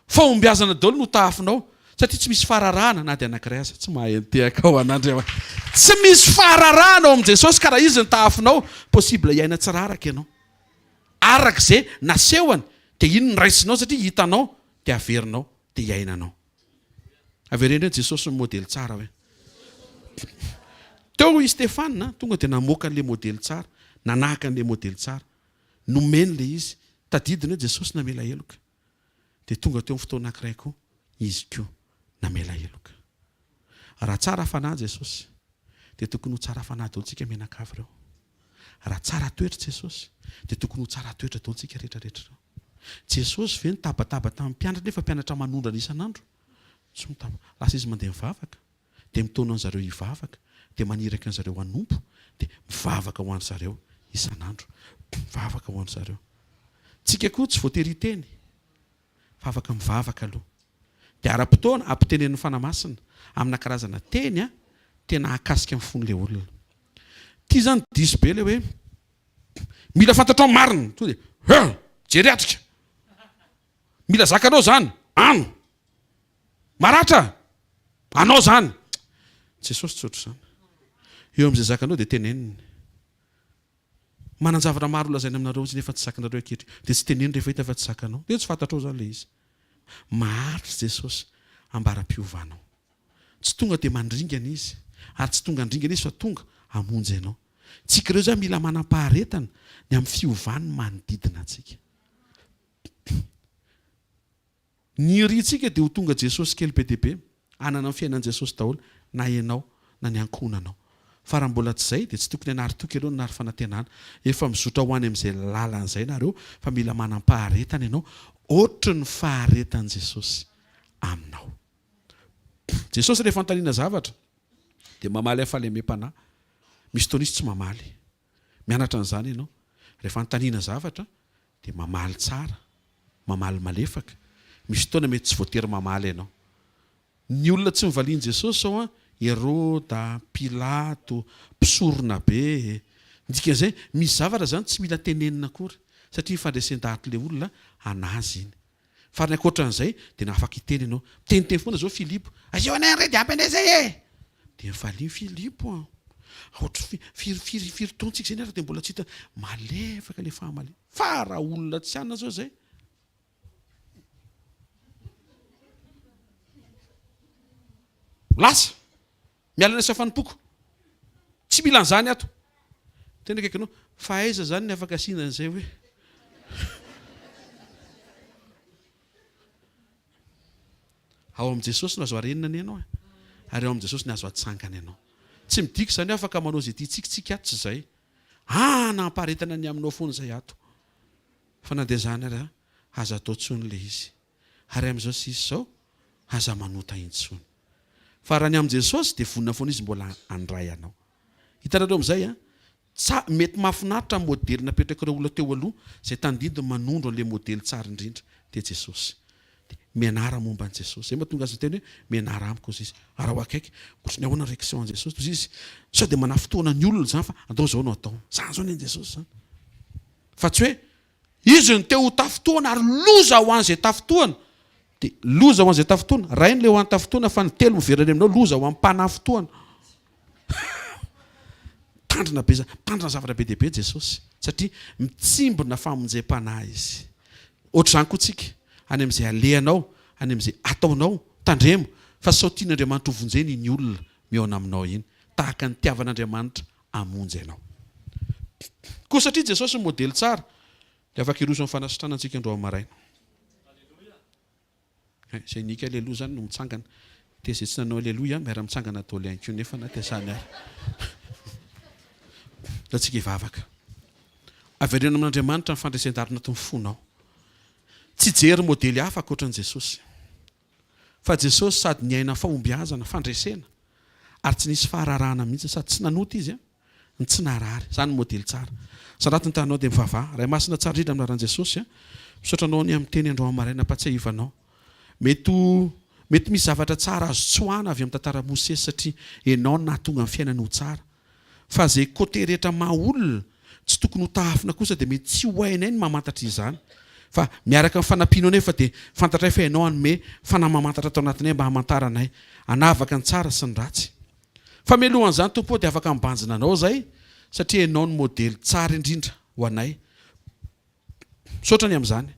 fahombiazana daholo no tahafinao, satria tsy misy fararahana na dia anankiray aza. Tsy mahay mitehaka ao an'Andriamanitra. Tsy misy fararahana ao amin'i Jesosy ka raha Izy no tahafinao, possible hiaina tsy raraka ianao. Araka izay nasehony dia iny no raisinao satria hitanao dia averinao dia iainanao. Avereno hoe Jesosy no modely tsara hoe. Teo i Stefana tonga dia namoaka an'ilay modely tsara, nanahaka an'ilay modely tsara. Nomeny ilay izy. Tadidiny hoe Jesosy namela heloka. Dia tonga teo amin'ny fotoana anankiray koa izy koa namela heloka. Raha tsara fanahy Jesosy, dia tokony ho tsara fanahy daholo tsika mianakavy ireo. Raha tsara toetra Jesosy, dia tokony ho tsara toetra daholo tsika rehetra rehetra ireo. Jesosy ve nitabataba tamin'ny mpianatra nefa mpianatra manondrana isan'andro? Tsy mitaba. Lasa izy mandeha mivavaka, dia mitaona an'zareo hivavaka, dia maniraka an'zareo hanompo, dia mivavaka ho an'zareo isan'andro. Mivavaka ho an'zareo. Tsika koa tsy voatery hiteny, fa afaka mivavaka aloha. Dia ara-potoana ampitenenin'ny Fanahy Masina amina karazana teny tena hahakasika ny fon'ilay olona. Ity izany diso be ilay hoe Mila fantatrao marina. Tonga dia hum! Jery atrika. Mila zakanao zany. Ano. Maratra. Anao zany. Jesosy tsy ohatr'izany. Eo amin'izay zakanao dia teneniny. Manan-javatra maro holazaina aminareo izy nefa tsy zakanareo ankehitriny. Dia tsy teneno rehefa hita fa tsy zakanao. Dia tsy fantatrao izany ilay izy. Maharitra Jesosy ambara-piovanao. Tsy tonga dia mandringana Izy. Ary tsy tonga handringana Izy fa tonga hamonjy anao. Tsika ireo izany mila manam-paharetana ny amin'ny fiovan'ny manodidina antsika. Ny irintsika dia ho tonga Jesosy kely be dia be, hanana ny fiainan'i Jesosy daholo na ianao na ny ankohonanao. Fa raha mbola tsy izay dia tsy tokony hanary toky aloha na hanary fanantenana. Efa mizotra ho any amin'izay lalana izay nareo fa mila manam-paharetana ianao ohatry ny faharetan'i Jesosy aminao. Jesosy rehefa anontaniana zavatra dia mamaly amin'ny fahalemem-panahy. Misy fotoana izy tsy mamaly. Mianatra an'izany ianao. Rehefa anontaniana zavatra dia mamaly tsara, mamaly malefaka. Misy fotoana mety tsy voatery mamaly ianao. Ny olona tsy nivalian'i Jesosy izao an, Heroda, Pilato, mpisorona be. Ny dikan'izay, misy zavatra izany tsy mila tenenina akory, satria ny fandresen-dahatr'ilay olona an'azy iny. Fa ny ankoatran'izay dia na afaka hiteny ianao. Miteniteny foana izao Filipo, Asio anay an'ireny dia ampy anay izay e! Dia nivalian'i Filipo an! Ohatry firy firy firy taona tsika izay nefa dia mbola tsy hita. Malefaka ilay fahamale. Fa raha olona tsy anona izao izay. Lasa! Miala ny asa fanompoako. Tsy mila an'izany ato. Tena akaikinao. Fa aiza izany ny afaka asiana an'izay hoe. Ao amin'i Jesosy no azo arenina anie ianao e. Ary ao amin'i Jesosy ny azo atsangana ianao. Tsy midika izany hoe afaka manao izay tiantsika tsika ato, tsy izay. Hanam-paharetana ny aminao foana izay ato. Fa na dia izany ary aza atao intsony ilay izy. Ary amin'izao sisa izao, aza manota intsony. Fa raha ny amin'i Jesosy dia vonona foana Izy mbola handray anao. Hitanareo amin'izay an? Tsa, mety mahafinaritra ny modely napetrak'ireo olona teo aloha, izay tandindony manondro an'ilay modely tsara indrindra, dia Jesosy. Dia mianara momba an'i Jesosy. Izay mahatonga azy niteny hoe, mianara amiko, hozy izy. Araho akaiky. Ohatry ny ahoana ny réaction an'i Jesosy? Hozy izy, sao dia manafintohina ny olona izany fa andao izao no atao. Izany izao ny an'i Jesosy izany. Fa tsy hoe Izy no te ho tafintohana ary loza ho an'izay tafintohana. Dia loza ho an'izay tafintohana. Ray ny le ho an'ny tafintohana fa ny telo miverina any aminao loza ho an'ny mpanafintohana. Mitandrina be, mitandrina zavatra be dia be Jesosy satria mitsimbina famonjem-panahy Izy. Ohatr'izany koa tsika, any amin'izay alehanao, any amin'izay ataonao, tandremo fa sao tian'Andriamanitra hovonjena iny olona mihaona aminao iny, tahaka ny nitiavan'Andriamanitra hamonjy anao. Koa satria Jesosy no modely tsara, dia afaka hiroso amin'ny fanasitranana antsika androany maraina. Hay, izay nihiaka aleloia izany no mitsangana. Dia izay tsy nanao aleloia, miara-mitsangana daholo ihany koa nefa na dia izany ary. Ndao tsika hivavaka. Avereno amin'Andriamanitra ny fandresen-dahatra anatin'ny fonao. Tsy hijery modely hafa ankoatra an'i Jesosy. Fa Jesosy sady niaina fahombiazana, fandresena, ary tsy nisy fahararahana mihitsy, sady tsy nanota Izy, no tsy naharary. Izany no modely tsara. Sandrato ny tananao dia mivavaha. Ray Masina tsara indrindra amin'ny anaran'i Jesosy a! Misaotra Anao ny amin'ny teny androany maraina ampatsiahivanao. Mety ho mety misy zavatra tsara azo tsoahana avy amin'ny tantaran'i Mosesy satria Ianao no nahatonga ny fiainany ho tsara. Fa izay côté rehetra maha olona tsy tokony ho tahafina kosa dia mety tsy ho hainay ny mamantatra izany. Fa miaraka amin'ny fanampianao nefa dia fantatray fa ianao hanome fanahy mamantatra ato anatinay mba hamantaranay hanavaka ny tsara sy ny ratsy. Fa mialohan'izany Tompo ô dia afaka mibanjina anao izahay satria ianao no modely tsara indrindra ho anay. Misaotra ny amin'izany.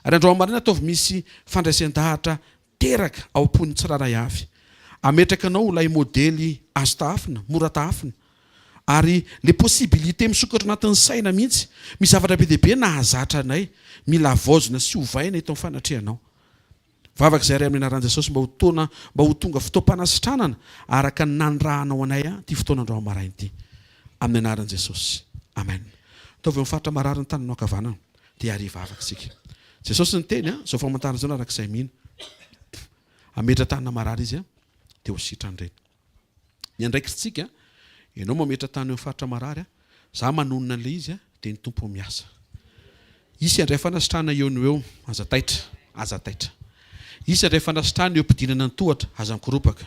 Ary androany maraina ataovy misy fandraisen-dahatra teraka ao am-pon'ny tsirairay avy. Ametraka anao ho ilay modely azo tahafina, mora tahafina. Ary le possibilité misokatra anatin'ny saina mihitsy. Misy zavatra be dia be nahazatra anay, mila havaozina sy ovaina eto amin'ny fanatrehanao. Vavaka izay Ray amin'ny anaran'i Jesosy mba ho taona mba ho tonga fotoam-panasitranana araka ny nanirahanao anay ity fotoana androany maraina ity. Amin'ny anaran'i Jesosy. Amen. Ataovy eo amin'ny faritra marary ny tananao ankavanana dia ary hivavaka isika. Jesosy niteny a, izao famantarana izao araka izay mino. Hametra tanana marary izy a, dia ho sitrany ireny. Ny andraikitsika, ianao mametra tanana eo amin'ny faritra marary a, za manonona an'ilay izy a, dia ny Tompo miasa. Hisy handray fanasitrana eo no eo, aza taitra, aza taitra. Hisy handray fanasitrana eo am-pidinana ny tohatra, aza mikoropaka.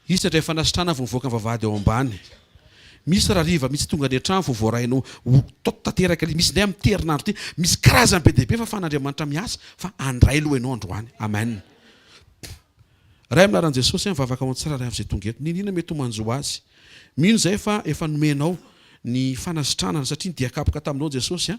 Hisy handray fanasitrana vao mivoaka ny vavahady ao ambany. Misy rariva mihitsy tonga any an-trano vao voarainao ho tot tanteraka ilay, misy indray amin'ity herinandro ity, misy karazany be dia be fa fan'Andriamanitra miasa fa handray aloha ianao androany. Amen. Ray amin'ny anaran'i Jesosy aho mivavaka ho an'ny tsirairay avy izay tonga eto. N'inon'inona mety ho manjo azy. Mino izahay fa efa nomenao ny fanasitranana satria ny dia kapoka taminao Jesosy a,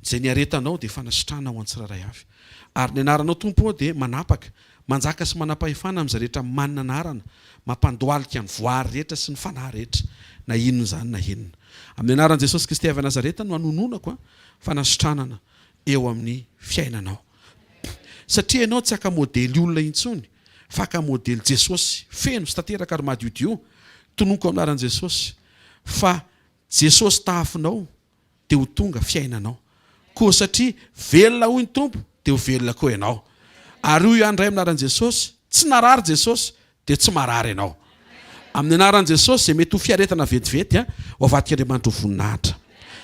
izay niaretanao dia fanasitranana ho an'ny tsirairay avy. Ary ny anaranao Tompo ô dia manapaka, manjaka sy manam-pahefana amin'izay rehetra manana anarana, mampandohalika ny voary rehetra sy ny fanahy rehetra, na inona izany na inona. Amin'ny anaran'i Jesosy Kristy avy Nazareta no anononako fanasitranana eo amin'ny fiainanao. Satria ianao tsy haka modely olona intsony fa haka modely Jesosy feno sy tanteraka ary madiodio. Tononiko amin'ny anaran'i Jesosy fa Jesosy tahafinao dia ho tonga fiainanao. Koa satria velona hoy ny Tompo dia ho velona koa ianao. Ary hoy ihany Ray amin'ny anaran'i Jesosy, tsy narary Jesosy dia tsy marary ianao. Amin'ny anaran'i Jesosy izay mety ho fiaretana vetivety ho avadik'Andriamanitra ho voninahitra.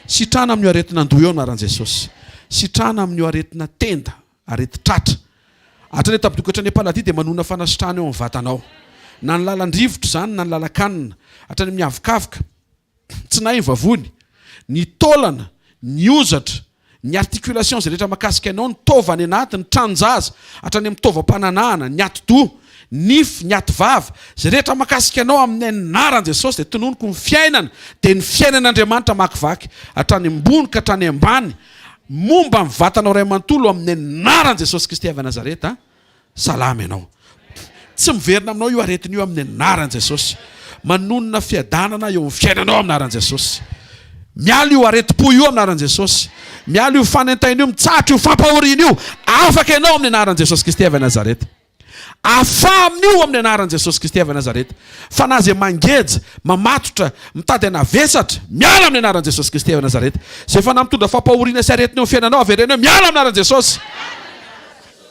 Sitrana amin'io aretina an-doha io amin'ny anaran'i Jesosy. Sitrana amin'io aretina tenda, aretin-tratra. Hatrany an-tampon-doha ka hatrany am-paladia dia manonona fanasitrana eo amin'ny vatanao. Na ny lalan-drivotra izany na ny lalan-kanina. Hatrany amin'ny havokavoka. Tsy nahy ny vavony, ny taolana, ny hozatra, ny articulation izay rehetra makasika anao, ny taova any anaty, ny tranon-jaza, hatrany amin'ny taovam-pananahana, ny atidoha, nify, ny ativava, izay rehetra makasika anao amin'ny anaran'i Jesosy dia tononiko ny fiainana, dia ny fiainan'Andriamanitra amakivaky hatrany ambony ka hatrany ambany momba ny vatanao iray manontolo amin'ny anaran'i Jesosy Kristy avy Nazareta. Salama ianao. Tsy miverina aminao io aretina io amin'ny anaran'i Jesosy. Manonona fiadanana eo amin'ny fiainanao amin'ny anaran'i Jesosy. Miala io aretim-po io amin'ny anaran'i Jesosy. Miala io fanaintaina io, mitsahatra io fampahoriana io. Afaka ianao amin'ny anaran'i Jesosy Kristy avy Nazareta. Afaha amin'io amin'ny anaran'i Jesosy Kristy avy Nazareta. Fanahy izay mangeja, mamatotra, mitady hanavesatra, miala amin'ny anaran'i Jesosy Kristy avy Nazareta. Izay fanahy mitondra fampahoriana sy aretina eo amin'ny fiainanao, avereno hoe miala amin'ny anaran'i Jesosy.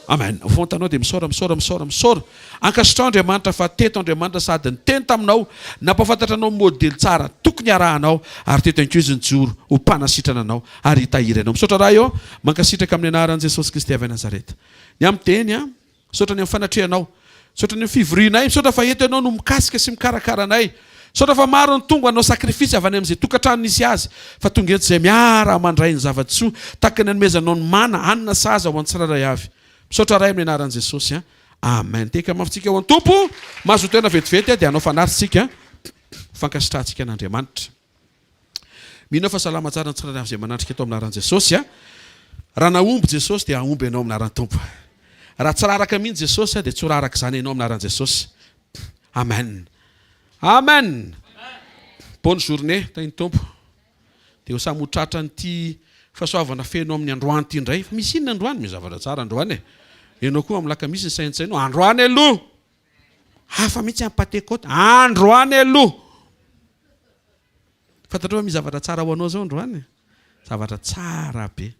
Amen. Fontanao dia misaora, misaora, misaora, misaora. Ankasitraho Andriamanitra fa teto Andriamanitra sady niteny taminao, nampahafantatra anao modely tsara tokony harahanao ary teto ihany koa Izy nijoro ho mpanasitrana anao ary hitahiry anao. Misaotra Ray ô, mankasitraka amin'ny anaran'i Jesosy Kristy avy Nazareta. Ny amin'ny teny a, misaotra ny amin'ny fanatrehanao. Misaotra ny amin'ny fivorianay, misaotra fa eto ianao no mikasika sy mikarakara anay. Misaotra fa maro ny tonga hanao sacrifice avy any amin'izay tokantrano nisy azy fa tonga eto izay miara mandray ny zava-tsoa tahaka ny anomezanao ny mana, hanina sahaza ho an'ny tsirairay avy. Misaotra Ray amin'ny anaran'i Jesosy a. Amen. Tehaka mafy tsika ho an'ny Tompo. Mazotoa tena vetivety dia hanao fanary tsika fankasitrahantsika an'Andriamanitra. Mino aho fa salama tsara ny tsirairay avy izay manatrika eto amin'ny anaran'i Jesosy a. Raha nahomby Jesosy dia hahomby ianao amin'ny anaran'ny Tompo. Raha tsy raraka mihitsy Jesosy dia tsy ho raraka izany ianao amin'ny anaran'i Jesosy. Amen. Amen. Bonne journée, tahin'ny Tompo. Dia ho samy ho tratran'ity fahasoavana feno amin'ny androany ity indray. Fa misy inona androany? Misy zavatra tsara androany e. Ianao koa amin'ny lakamisy ny saintsainao. Androany aloha. Hafa mihitsy amin'ny Patekote. Androany aloha. Fantatrao fa misy zavatra tsara ho anao izao androany? Zavatra tsara be.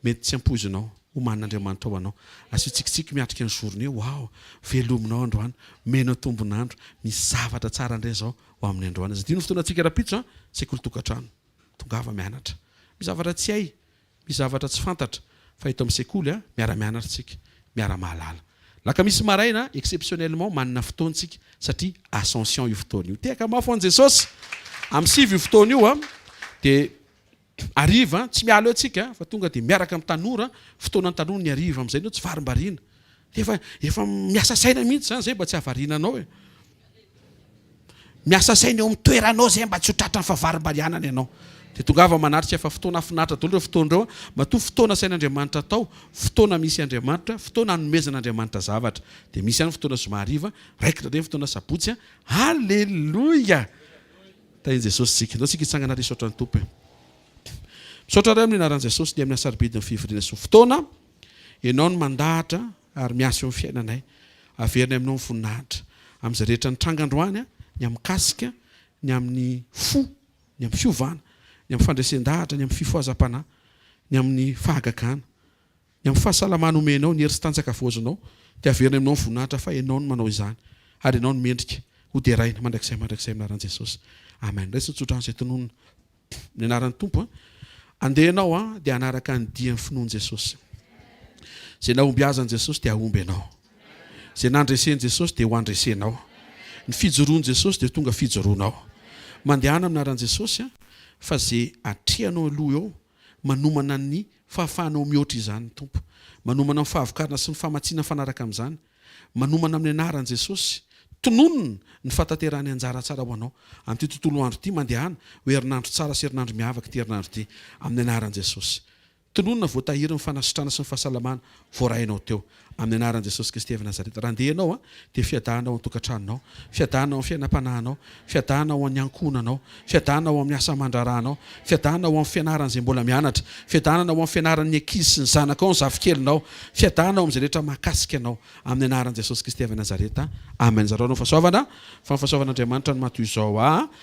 Mety tsy ampoizinao. Omanin'Andriamanitra ho anao. Asio tsikitsiky miatrika ny journée. Waouh! Velominao androany. Omena tombon'andro. Misy zavatra tsara indray izao ho amin'ny androany. Aza adino ny fotoanantsika rahampitso an! Sekoly tokantrano. Tongava mianatra. Misy zavatra tsy hay. Misy zavatra tsy fantatra. Fa eto amin'ny sekoly an, miara-mianatra isika. Miara-mahalala. Lakamisy maraina, exceptionnellement, manana fotoana isika satria Ascension io fotoana io. Tehaka mafy ho an'i Jesosy! Amin'ny sivy io fotoana io an, dia hariva, tsy miala eo tsika fa tonga dia miaraka amin'ny tanora, fotoanan'ny tanora ny hariva amin'izay ianao tsy varimbariana. Efa efa miasa saina mihitsy izany izay mba tsy hahavariana anao e. Miasa saina eo amin'ny toeranao izay mba tsy ho tratran'ny fahavarimbarianana ianao. Dia tongava manatrika fa fotoana hahafinaritra daholo ireo fotoana ireo. Matoa fotoana asain'Andriamanitra atao, fotoana misy Andriamanitra, fotoana anomezan'Andriamanitra zavatra. Dia misy ihany fotoana zoma hariva, raikitra indray ny fotoana sabotsy. Aleloia! Tahin'i Jesosy isika. Ndao isika hitsangana ary hisaotra ny Tompo e. Misaotra Ray amin'ny anaran'i Jesosy ny amin'ny hasarobidin'ny fivoriana sy ny fotoana. Ianao no mandahatra ary miasa eo amin'ny fiainanay. Averinay aminao ny voninahitra. Amin'izay rehetra nitranga androany, ny amin'ny mikasika, ny amin'ny fo, ny amin'ny fiovana, ny amin'ny fandresen-dahatra, ny amin'ny fifohazam-panahy, ny amin'ny fahagagana. Ny amin'ny fahasalamana omenao, ny hery sy tanjaka voazinao, dia averina aminao ny voninahitra fa Ianao no manao izany, ary Ianao no mendrika ho deraina mandrakizay mandrakizay amin'ny anaran'i Jesosy. Amen. Raiso ny tsodrano izay tononina ny anaran'ny Tompo. Andeha ianao an, dia hanaraka ny dian'ny finoan'i Jesosy. Izay nahombiazan'i Jesosy dia hahomby ianao. Izay nandresen'i Jesosy dia ho andresenao. Ny fijoroan'i Jesosy dia ho tonga fijoroanao. Mandehana amin'ny anaran'i Jesosy an, fa izay atrehanao aloha eo Manomana ny fahafahanao mihoatra izany ny Tompo. Manomana ny fahavokarana sy ny famatsiana mifanaraka amin'izany. Manomana amin'ny anaran'i Jesosy. Tononina ny fahatanterahan'ny anjara tsara ho anao. Amin'ity tontolo andro ity, mandehana ho herinandro tsara sy herinandro miavaka ity herinandro ity. Amin'ny anaran'i Jesosy. Tononina voatahiry ny fanasitrana sy ny fahasalamana voarainao teo. Amin'ny anaran'i Jesosy Kristy avy Nazareta. Raha andeha ianao dia fiadanana ao an-tokantranonao, fiadanana ao amin'ny fiainam-panahinao, fiadanana ao amin'ny ankohonanao, fiadanana ao amin'ny asa aman-draharahanao, fiadanana ao amin'ny fianaran'izay mbola mianatra, fiadanana ao amin'ny fianaran'ny ankizy sy ny zanakao, ny zafikelinao, fiadanana ao amin'izay rehetra mahakasika anao. Amin'ny anaran'i Jesosy Kristy avy Nazareta. Amen. Zarao ny fahasoavana, fa ny fahasoavan'Andriamanitra no maha toy izao ahy.